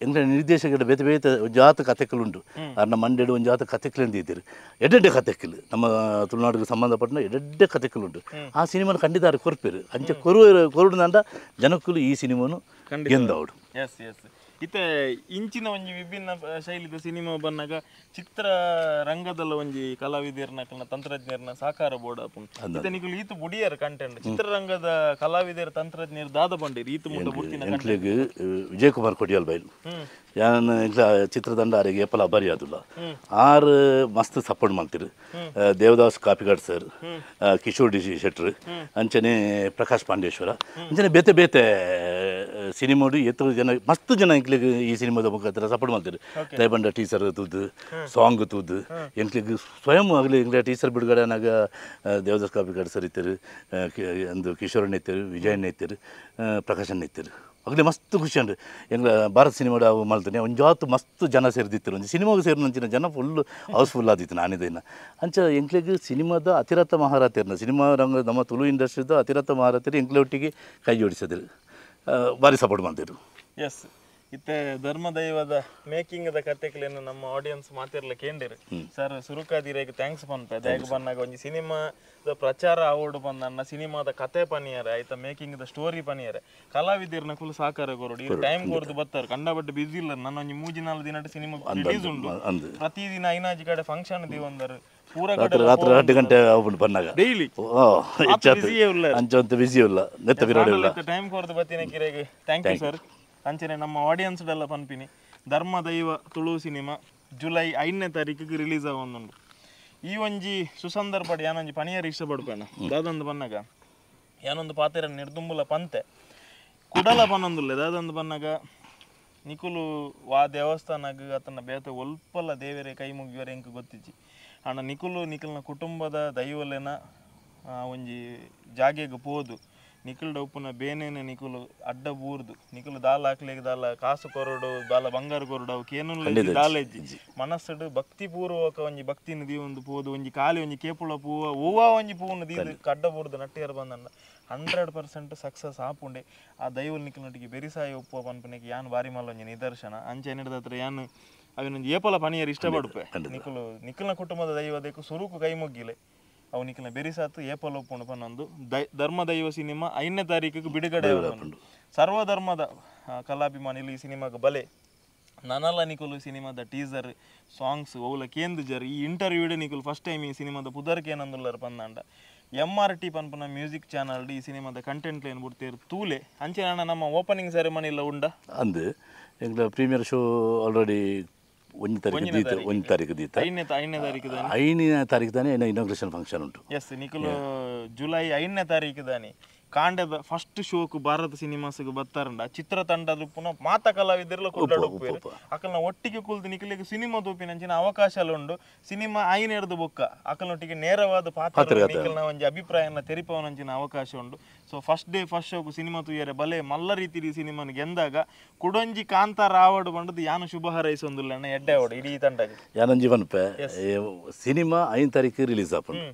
ಎಂಕ್ಲೆ ನಿರ್ದೇಶಕರ ಬೇತೆ ಬೇತೆ ಜಾತ ಕಥೆಗಳುಂಟು ಅರ್ನ ಮಂಡೆಡು ಒಂದು ಜಾತ ಕಥೆಗಳು ಇದ್ದೀರಿ ಎಡೆಡ್ಡೆ ಕಥೆಗಳು ನಮ್ಮ ತುಳುನಾಡಿಗೆ ಸಂಬಂಧಪಟ್ಟ ಎಡೆಡ್ಡೆ ಕಥೆಗಳುಂಟು ಆ ಸಿನಿಮಾನ ಖಂಡಿತ ಕೊರ್ಪೇರು ಅಂಚೆ ಕೊರುಡುನಂಡ ಜನಕ್ಕೂ ಈ ಸಿನಿಮಾನು ಗೆಂದವಡು. ಎಸ್ ಎಸ್ ಇತ್ತೆ ಇಂಚಿನ ಒಂಜಿ ವಿಭಿನ್ನ ಶೈಲಿದ ಸಿನಿಮಾ ಬಂದಾಗ ಚಿತ್ರರಂಗದಲ್ಲ ಒಂಜಿ ಕಲಾವಿದರ್ನ ತಂತ್ರಜ್ಞರ್ನ ಸಹಕಾರ ಬೋರ್ಡ್ ಇತ್ತೆ ನಿಕುಲು ಈತು ಬುಡಿಯರ್ ಕಂಟೆಂಟ್ ಚಿತ್ರರಂಗದ ಕಲಾವಿದರ ತಂತ್ರಜ್ಞರು ದಾದ ಬಂಡಿರು ಈತು ಮುಟ್ಟ ಬುಡ್ತಿನ ಎಂಕ್ಲೆಗ್ ವಿಜಯ್ ಕುಮಾರ್ ಕೊಡಿಯಲ್ ಬೈಲು ಯಾನ್ ಎಂಕ್ಲ ಚಿತ್ರದಂಡ ಆರಿಗೆ ಏಪಲ ಅಬಾರಿ ಆದುಲ್ಲ ಆರ್ ಮಸ್ತ್ ಸಪೋರ್ಟ್ ಮಾಡ್ತೀರಿ. ದೇವದಾಸ್ ಕಾಪಿಗಾಡ್ ಸರ್, ಕಿಶೋರ್ ಡಿ ಶೆಟ್ರು, ಅಂಚನೆ ಪ್ರಕಾಶ್ ಪಾಂಡೇಶ್ವರ, ಅಂಚನೆ ಬೇತೆ ಬೇತೆ ಸಿನಿಮಾಡು ಎತ್ತು ಜನ ಮಸ್ತ್ ಜನ ಎಂಕ್ಲಿಗೆ ಈ ಸಿನಿಮಾದ ಮುಖಾಂತರ ಸಪೋರ್ಟ್ ಮಾಡ್ತೀರಿ. ದಯಬಂಡ ಟೀಚರ್ ತೂದು ಸಾಂಗ್ ತೂದು ಎಂಕ್ಲಿಗೆ ಸ್ವಯಂ ಆಗಲಿ ಎಂಕ್ಲೆ ಟೀಚರ್ ಬಿಡುಗಡೆ ಆನಾಗ ದೇವದಾಸ್ ಕಾಪಿಗಾಡ್ ಸರ್ ಇತ್ತೀರು, ಒಂದು ಕಿಶೋರಣ್ಣ ಇತ್ತೀರು, ವಿಜಯಣ್ಣ ಇತ್ತೀರು, ಪ್ರಕಾಶಣ್ಣ ಇತ್ತೀರು. ಆಗಲೇ ಮಸ್ತ್ ಖುಷಿ ಅಂಡ್ ಎಂಗ್ಲ ಭಾರತ್ ಸಿನಿಮಾಡ ಅವು ಮಲ್ತಾನೆ ಒಂದು ಜಾತು ಮಸ್ತ್ ಜನ ಸೇರಿದಿತ್ತು ಒಂಜಿ ಸಿನಿಮಾಗೆ ಸೇರಿನಂಚಿನ ಜನ ಫುಲ್ ಹೌಸ್ಫುಲ್ ಆದಿತ್ತು ನಾನಿದೇನ ಅಂಚ ಎಂಕ್ಲೆಗ್ ಸಿನಿಮಾದ ಅತಿರಥ ಮಹಾರಥಿರ್ನ ಸಿನಿಮಾ ರಂಗ ನಮ್ಮ ತುಳು ಇಂಡಸ್ಟ್ರಿದ ಅತಿರಥ ಮಹಾರಥಿರು ಎಂಕ್ಲೆ ಒಟ್ಟಿಗೆ ಕೈ ಜೋಡಿಸಿದ್ರು ಭಾರಿ ಸಪೋರ್ಟ್ ಮಾಡ್ತಿದ್ರು. ಎಸ್ ಇತ್ತೆ ಧರ್ಮದೈವದ ಮೇಕಿಂಗ್ದ ಕತೆಕ್ಲೇನು ನಮ್ಮ ಆಡಿಯನ್ಸ್ ಮಾತಿರ್ಲ ಕೇಂದಿರು ಸರ್ ಸುರುಕಾದಿರೇಗ thanks ಪನ್ಪೆ ದಯಗ ಬಂದಾಗ ಒಂಜಿ ಸಿನಿಮಾದ ಪ್ರಚಾರ ಆವೋಡು ಬಂದನ್ನ ಸಿನಿಮಾದ ಕತೆ ಪನಿಯರೆ ಆಯ್ತಾ ಮೇಕಿಂಗ್ದ ಸ್ಟೋರಿ ಪನಿಯರೆ ಕಲಾವಿದರ್ನ ಕುಲು ಸಹಕಾರ ಕೊರಡು ಈ ಟೈಮ್ ಕೊರದು ಬತ್ತಾರೆ ಕಂಡಬಟ್ಟು ಬಿಸಿ ಇಲ್ಲ ನನ್ನ ಒಂಜಿ 3-4 ದಿನ ಸಿನಿಮಾ ರಿಲೀಸ್ ಉಂಟು ಪ್ರತಿದಿನ 5 ಕಡೆ ಫಂಕ್ಷನ್ ದಿವಂದರು ಪೂರ ಕಡೆ ರಾತ್ರಿ 8 ಗಂಟೆ ಆವುಂಡು ಬನ್ನಾಗ ಡೈಲಿ ಅಂಚ ಬಿಸಿ ಇಲ್ಲ ನೆತ್ತ ಬಿರೋಡು ಇಲ್ಲ ಟೈಮ್ ಕೊರದು ಬತ್ತಿನ ಕಿರೆಗೆ thank you sir. ಅಂಚನೆ ನಮ್ಮ ಆಡಿಯನ್ಸ್ ಡೆಲ್ಲ ಪನ್ಪಿನಿ ಧರ್ಮದೈವ ತುಳು ಸಿನಿಮಾ ಜುಲೈ 5ನೇ ತಾರೀಕಿಗೆ ರಿಲೀಸ್ ಆವೊಂದುಂಡು. ಈ ಒಂಜಿ ಸುಸಂದರ್ಭಡ್ ಯಾನೊಂಜಿ ಪನಿಯರ್ ಇಷ್ಟಪಡ್ಪೇಣ ದಾದಂದು ಬನ್ನಾಗ ಯಾನೊಂದು ಪಾತೆರ ನಿರ್ದುಂಬುಲ ಪಂತೆ ಕುಡಲ ಪನೊಂದುಲ್ಲೆ ದಾದಂದು ಬನ್ನಾಗ ನಿಕುಲು ವಾ ದೇವಸ್ಥಾನಗ್ ಅತನ ಬೇತೆ ಒಲ್ಪಲ ದೇವರೇ ಕೈ ಮುಗಿಯವರೆ ಎಂಕ್ ಗೊತ್ತಿಜ್ಜಿ ಅಣ್ಣ ನಿಕುಲು ನಿಕಲ್ನ ಕುಟುಂಬದ ದೈವಲೆನ ಒಂಜಿ ಜಾಗೆಗೆ ಪೋದು ನಿಕುಲ್ಡ ಉಪ್ಪುನ ಬೇನೇನೆ ನಿಕುಲು ಅಡ್ಡ ಬೂರ್ದು ನಿಕುಲು ದಾಲ ಹಾಕ್ಲಿಗೆ ದಾಲ ಕಾಸು ಕೊರಡು ದಾಲ ಬಂಗಾರ ಕೊರಡು ಅವು ಕೇನುಲ್ಲ ದಾಲೆಜ್ಜಿ ಮನಸ್ಸುಡು ಭಕ್ತಿ ಪೂರ್ವಕ ಒಂಜಿ ಭಕ್ತಿನ ದೀವೊಂದು ಪೋದು ಒಂಜಿ ಖಾಲಿ ಒಂಜಿ ಕೇಪುಳ ಪೂವ ಹೂವ ಒಂಜಿ ಪೂವನು ದೀದು ಕಡ್ಡ ಬೂರ್ದು ನಟ್ಟಿಯರ್ ಬಂದನ್ನ 100% ಸಕ್ಸಸ್ ಆಪುಂಡೆ ಆ ದೈವ ನಿಕುಲ್ನೊಟ್ಟಿಗೆ ಬೆರಿಸಾಯ ಉಪ್ಪುವ ಪನ್ಪುನೆಗೆ ಯಾನ್ ಬಾರಿ ಮಲ್ಲ ಒಂಜಿ ನಿದರ್ಶನ ಅಂಚೆ ಎನ್ನಿಡ್ದತ್ರ ಯಾನ್ ಅವಿನೊಂಜಿ ಏಪಲ ಪನಿಯರ್ ಇಷ್ಟಪಡುಪೆ ನಿಕುಲು ನಿಕುಲ್ನ ಕುಟುಂಬದ ದೈವದೇಕು ಸುರುಕು ಕೈ ಮುಗ್ಗಿಲೆ ಅವು ನಿಕಲ್ನ ಬೆರಿಸಾತು ಏಪಲ್ ಒಪ್ಪುಂಡು ಪನ್ನೊಂದು ಧರ್ಮದೈವ ಸಿನಿಮಾ 5ನೇ ತಾರೀಕಿಗೆ ಬಿಡುಗಡೆ ಸರ್ವಧರ್ಮದ ಕಲಾಭಿಮಾನಿಲು ಈ ಸಿನಿಮಾಗೆ ಬಲೆ ನನಲ ನಿಕುಲು ಸಿನಿಮಾದ ಟೀಸರ್ ಸಾಂಗ್ಸ್ ಓಲ ಕೇಂದ್ರ ಜರ್ ಈ ಇಂಟರ್ವ್ಯೂಡೆ ನಿಕುಲು ಫಸ್ಟ್ ಟೈಮ್ ಈ ಸಿನಿಮಾದ ಪುದರ್ಕೆ ಏನಂದುಲ್ಲರ್ ಪಂದಾಂಡ MRT ಪನ್ಪುನ ಮ್ಯೂಸಿಕ್ ಚಾನಲ್ ಈ ಸಿನಿಮಾದ ಕಂಟೆಂಟ್ ಲೇನ್ ಬಿಡ್ತೇರು ತೂಲೆ ಅಂಚೆ ನಮ್ಮ ಓಪನಿಂಗ್ ಸೆರೆಮನಿ ಇಲ್ಲ ಉಂಡ ಅಂದು ಎಂಗ್ಲ ಪ್ರೀಮಿಯರ್ ಶೋ ಆಲ್ರೆಡಿ 1 ತಾರೀಕು ದೀತ 1 ತಾರೀಕು ದೀತ 5ನೇ ತಾರೀಕು 5ನೇ ತಾರೀಕು ತಾನೇ ಇನಾಗ್ರೇಷನ್ ಫಂಕ್ಷನ್ ಉಂಟು. ಎಸ್ ನಿಕುಲು ಜುಲೈ 5ನೇ ತಾರೀಕು ತಾನೆ ಕಾಂಡದ ಫಸ್ಟ್ ಶೋಕ್ ಭಾರತ ಸಿನಿಮಾಸ್ಗೆ ಬತ್ತಾರಂಡ ಚಿತ್ರತಂಡದ ಪುನಃ ಮಾತ ಕಲಾವಿದರ್ಲ ಕುಡ್ಲಡ್ ಉಪ್ಪುವೆರ್ ಅಕಲ್ನ ಒಟ್ಟಿಗೆ ಕುಲ್ದು ನಿಕಲೆಗ್ ಸಿನಿಮಾ ತೂಪಿನಂಚಿನ ಅವಕಾಶಲ ಉಂಡು ಸಿನಿಮಾ ಆಯಿನೆರ್ದ್ ಬೊಕ್ಕ ಅಕಲ್ನೊಟ್ಟಿಗೆ ನೇರವಾದ ಪಾತ್ರ ನಿಕಲ್ನ ಒಂಜಿ ಅಭಿಪ್ರಾಯನ ತೆರಿಪವನಂಚಿನ ಅವಕಾಶ ಉಂಡು ಸೊ ಫಸ್ಟ್ ಡೇ ಫಸ್ಟ್ ಶೋಕ್ ಸಿನಿಮಾ ತೂಯರೆ ಬಲೆ ಮಲ್ಲ ರೀತಿಯ ಸಿನಿಮಾನ ಗೆಂದಾಗ ಕುಡೊಂಜಿ ಕಾಂತಾರ ಆವಡ್ ಪಂಡದು ಯಾನು ಶುಭ ಹಾರೈಸೊಂದುಲ್ಲ ಅಣ್ಣ ಎಡ್ಡೆ ಆವಡ್ ಇಡೀ ತಂಡಗ್ ಯಾನೊಂಜಿ ಪನ್ಪೆ ಸಿನಿಮಾ 5 ತಾರೀಕು ರಿಲೀಸ್ ಆಪುಂಡು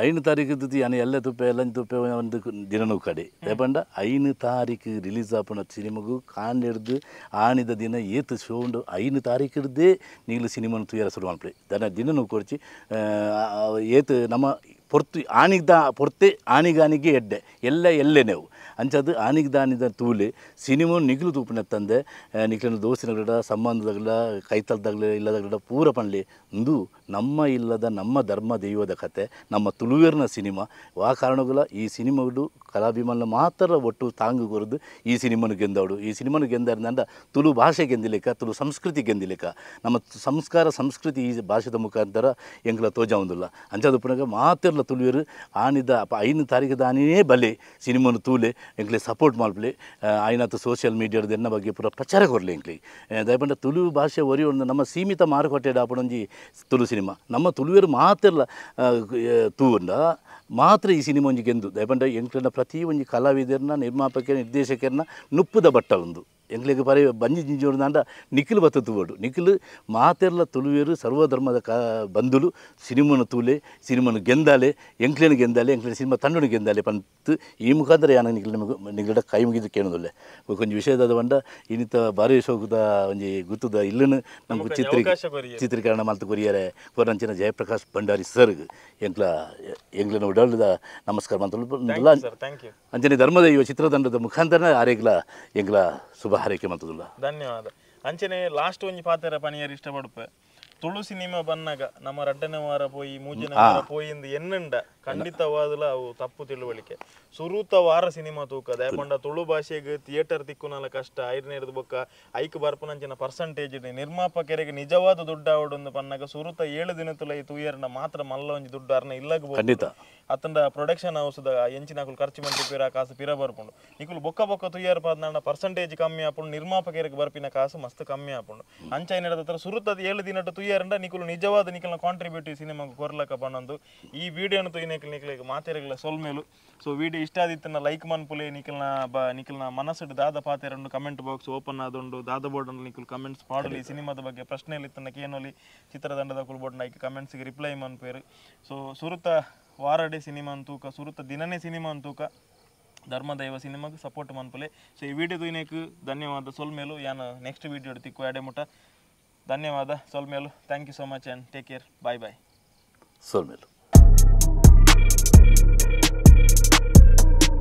5 ತಾರೀಕು ಯಾನು ಎಲ್ಲ ತುಪ್ಪೆ ಎಲ್ಲ ತುಪ್ಪೆ ಒಂದು ದಿನನೂ ಕಡೆ ಪಂಡ 5 ತಾರೀಕು ರಿಲೀಸ್ ಆಪುನ ಸಿನಿಮಾಗು ಕಾಂಡೆಡ್ದು ಆಣಿದ ದಿನ ಏತ್ ಶೋ ಉಂಡು 5 ತಾರೀಕು ಹಿಡ್ದೇ ನೀಲು ಸಿನಿಮಾನು ತೂಯರ ಶುರು ಮಲ್ಪಲೆ ದನ ದಿನನೂ ಕೊರ್ಚಿ ಏತ್ ನಮ್ಮ ಪೊರ್ತು ಆಣಿಗ್ದ ಪೊರ್ತೆ ಆಣಿಗಾನಿಗೆ ಎಡ್ಡೆ ಎಲ್ಲ ಎಲ್ಲೆನೆವು ಅಂಚದು ಆಣಿಗ್ದಾನಿದ ತೂಲೆ ಸಿನಿಮಾ ನಿಗ್ಲು ತೂಪಿನ ತಂದೆ ನಿಕ್ಲನ ದೋಸ್ತಿನಗಡ ಸಂಬಂಧದಗಲ ಕೈತಲ್ದಾಗಲ ಇಲ್ಲದಗಡ ಪೂರ ಪನ್ಲೆ ಇಂದು ನಮ್ಮ ಇಲ್ಲದ ನಮ್ಮ ಧರ್ಮ ದೈವದ ಕತೆ ನಮ್ಮ ತುಳುವೇರ್ನ ಸಿನಿಮಾ ಆ ಕಾರಣಗಳ ಈ ಸಿನಿಮಾಗಳು ಕಲಾಭಿಮಾನ ಮಾತ್ರ ಒಟ್ಟು ತಾಂಗು ಕೊರದು ಈ ಸಿನಿಮಾನು ಗೆಂದವಡು ಈ ಸಿನಿಮಾನು ಗೆಂದರ್ನಂಡ ತುಳು ಭಾಷೆ ಗೆಂದಿಲೇಕ ತುಳು ಸಂಸ್ಕೃತಿ ಗೆಂದಿಲೇಕ ನಮ್ಮ ಸಂಸ್ಕಾರ ಸಂಸ್ಕೃತಿ ಈ ಭಾಷೆದ ಮುಖಾಂತರ ಎಂಗ್ಲ ತೋಜಾವುದಿಲ್ಲ ಅಂಚದು ಪುನಗ ಮಾತ್ರ ತುಳುವೇರು ಆನಿದ 5 ತಾರೀಕು ದಾನಿಯೇ ಬಲೆ ಸಿನಿಮಾನು ತೂಲೆ ಎಂಕ್ಲೆ ಸಪೋರ್ಟ್ ಮಲ್ಪಲೆ ಆಯ್ನಾತ ಸೋಷಿಯಲ್ ಮೀಡಿಯಾದ ಎನ್ನ ಬಗ್ಗೆ ಪೂರ ಪ್ರಚಾರ ಕೊರಲಿ ಎಂಕ್ಲೆ ದಯಪಂಡ ತುಳು ಭಾಷೆ ಒರಿ ಒಂದು ನಮ್ಮ ಸೀಮಿತ ಮಾರುಕಟ್ಟೆ ಆಪಣೊಂಜಿ ತುಳು ಸಿನಿಮಾ ನಮ್ಮ ತುಳುವೇರು ಮಾತ್ರ ತೂಂಡ ಮಾತ್ರ ಈ ಸಿನಿಮಾ ಒಂಜಿ ಗೆಂದು ದಯಪಂಡ ಎಂಕ್ಲೆನ ಪ್ರತಿ ಒಂಜಿ ಕಲಾವಿದರನ್ನ ನಿರ್ಮಾಪಕ ನಿರ್ದೇಶಕರನ್ನ ನುಪ್ಪುದ ಬಟ್ಟಲೊಂದು ಎಂಕ್ಲೆಗ್ ಪರಿ ಬಂಜಿ ಜಿಂಜೋಡು ನಿಖಿಲ್ ಬತ್ತ ತೂವಡು ನಿಖಿಲ್ ಮಾತೆರ್ಲ ತುಳುವೇರು ಸರ್ವಧರ್ಮದ ಬಂಧುಲು ಸಿನಿಮಾನು ತೂಲೆ ಸಿನಿಮಾನು ಗೆಂದಾಲೆ ಎಂಕ್ಲೇನು ಗೆಂದಾಲೆ ಎಂಕ್ಲೇನ ಸಿನಿಮಾ ತಂಡನು ಗೆಂದಾಲೆ ಪಂತು ಈ ಮುಖಾಂತರ ಯಾನ ನಿಖಿಲ್ ನಿಗಡ ಕೈ ಮುಗಿದು ಕೇಳೋದಿಲ್ಲ ಒಂಜಿ ವಿಷಯದ ಬಂಡ ಇನ್ನಿತ ಭಾರಿ ಶೋಕದ ಒಂಜಿ ಗುತ್ತದ ಇಲ್ಲನು ನಮ್ಗೆ ಚಿತ್ರೀಕರಣ ಮಲ್ತು ಕೊರಿಯರೆ ಕೊರಂಚಿನ ಜಯಪ್ರಕಾಶ್ ಭಂಡಾರಿ ಸರ್ಗ್ ಎಂಕ್ಲ ಎಂಕ್ಲನ ಉಡಲ್ದ ನಮಸ್ಕಾರ ಮಂತಲು ಅಂಚನೆ ಧರ್ಮದೈವ ಚಿತ್ರತಂಡದ ಮುಖಾಂತರ ಆರೇಗ್ಲ ಎಂಕ್ಲ ಶುಭ ಹಾರೈಕೆ ಮಂತುಲ್ಲ ಧನ್ಯವಾದ ಅಂಚನೆ ಲಾಸ್ಟ್ ಒಂಜಿ ಪಾತ್ರ ಪನಿಯರ್ ಇಷ್ಟಪಡುಪೆ ತುಳು ಸಿನಿಮಾ ಬನ್ನಾಗ ನಮ್ಮ ರಡ್ಡನೇ ವಾರ ಪೋಯಿ ಮೂಜನೇ ವಾರ ಪೋಯಿಂದು ಎನ್ನುಂಡ ಖಂಡಿತವಾದಲ ಅವು ತಪ್ಪು ತಿಳುವಳಿಕೆ ಸುರೂತ ವಾರ ಸಿನಿಮಾ ತೂಕದ ಯಾಕಂಡ ತುಳು ಭಾಷೆಗೆ ಥಿಯೇಟರ್ ತಿಕ್ಕುನಲ ಕಷ್ಟ ಐರನೇರ್ದು ಬೊಕ್ಕ ಐಕ್ ಬರ್ಪುನಂಚಿನ ಪರ್ಸೆಂಟೇಜ್ ನಿರ್ಮಾಪಕರಿಗೆ ನಿಜವಾದ ದುಡ್ಡು ಆವಡೊಂದು ಪನ್ನಾಗ ಸುರೂತ 7 ದಿನ ತುಲೈ ತೂಯರ್ನ ಮಾತ್ರ ಮಲ್ಲ ಒಂಜಿ ದುಡ್ಡು ಅರ್ನ ಇಲ್ಲಗ ಖಂಡಿತ ಅತ್ತಂಡ ಪ್ರೊಡಕ್ಷನ್ ಹೌಸ್ದ ಎಂಚಿನಕುಲು ಖರ್ಚು ಮಂತಿ ಪಿರ ಕಾಸು ಪಿರ ಬರ್ಪುಂಡು ನಿಕುಲು ಬೊಕ್ಕ ಬೊಕ್ಕ ತುಯ್ಯರ್ ಪದ್ನಾಂಡ ಪರ್ಸೆಂಟೇಜ್ ಕಮ್ಮಿ ಆಪುಂಡು ನಿರ್ಮಾಪಕರಿಗೆ ಬರ್ಪಿನ ಕಾಸು ಮಸ್ತ್ ಕಮ್ಮಿ ಆಪುಂಡು ಅಂಚ ಏನಿಡದ ಸುರುತದ 7 ದಿನಟ್ಟು ತುಯ್ಯರಂಡ ನಿಕುಲು ನಿಜವಾದ ನಿಕಲ್ನ ಕಾಂಟ್ರಿಬ್ಯೂಟ್ ಸಿನಿಮಾಗ ಕೊರ್ಲಕ ಪನ್ನೊಂದು ಈ ವಿಡಿಯೋನ ತುಯ್ಯನೆಕ್ಲು ನಿಕ್ಲೆಗ್ ಮಾತೆರೆಗ್ಲ ಸೊಲ್ಮೇಲು ಸೊ ವಿಡಿಯೋ ಇಷ್ಟ ಆದಿತ್ತನ್ನ ಲೈಕ್ ಮನ್ಪುಲೆ ನಿಕಲ್ನ ನಿಕಲ್ನ ಮನಸ್ಸು ದಾದ ಪಾತೆರಂಡು ಕಮೆಂಟ್ ಬಾಕ್ಸ್ ಓಪನ್ ಆದುಂಡು ದಾದ ಬೋರ್ಡ್ ನಿಕುಲು ಕಮೆಂಟ್ಸ್ ಪಾಡಲಿ ಸಿನಿಮಾದ ಬಗ್ಗೆ ಪ್ರಶ್ನೆಯಲ್ಲಿ ಇತ್ತನ್ನ ಕೇನೊಲಿ ಚಿತ್ರದಂಡದ ಕುಲ್ ಬೋರ್ಡ್ ಐಕ್ ಕಮೆಂಟ್ಸ್ಗೆ ರಿಪ್ಲೈ ಮನ್ಪೇರು ಸೊ ಸುರುತ ವಾರಡೆ ಸಿನಿಮಾ ಅಂತೂಕ ಸುರುತ ದಿನನೇ ಸಿನಿಮಾ ಅಂತೂಕ ಧರ್ಮದೈವ ಸಿನಿಮಾಗೆ ಸಪೋರ್ಟ್ ಮನ್ಪುಲೆ ಸೊ ಈ ವಿಡಿಯೋ ತುಯ್ನೇಕ್ ಧನ್ಯವಾದ ಸೊಲ್ಮೇಲು ಯಾನ್ ನೆಕ್ಸ್ಟ್ ವಿಡಿಯೋ ತಿಕ್ಕು ಎಡೆ ಮುಟ ಧನ್ಯವಾದ ಸೊಲ್ಮೇಲು thank you so much and take care bye bye ಸೊಲ್ಮೇಲು.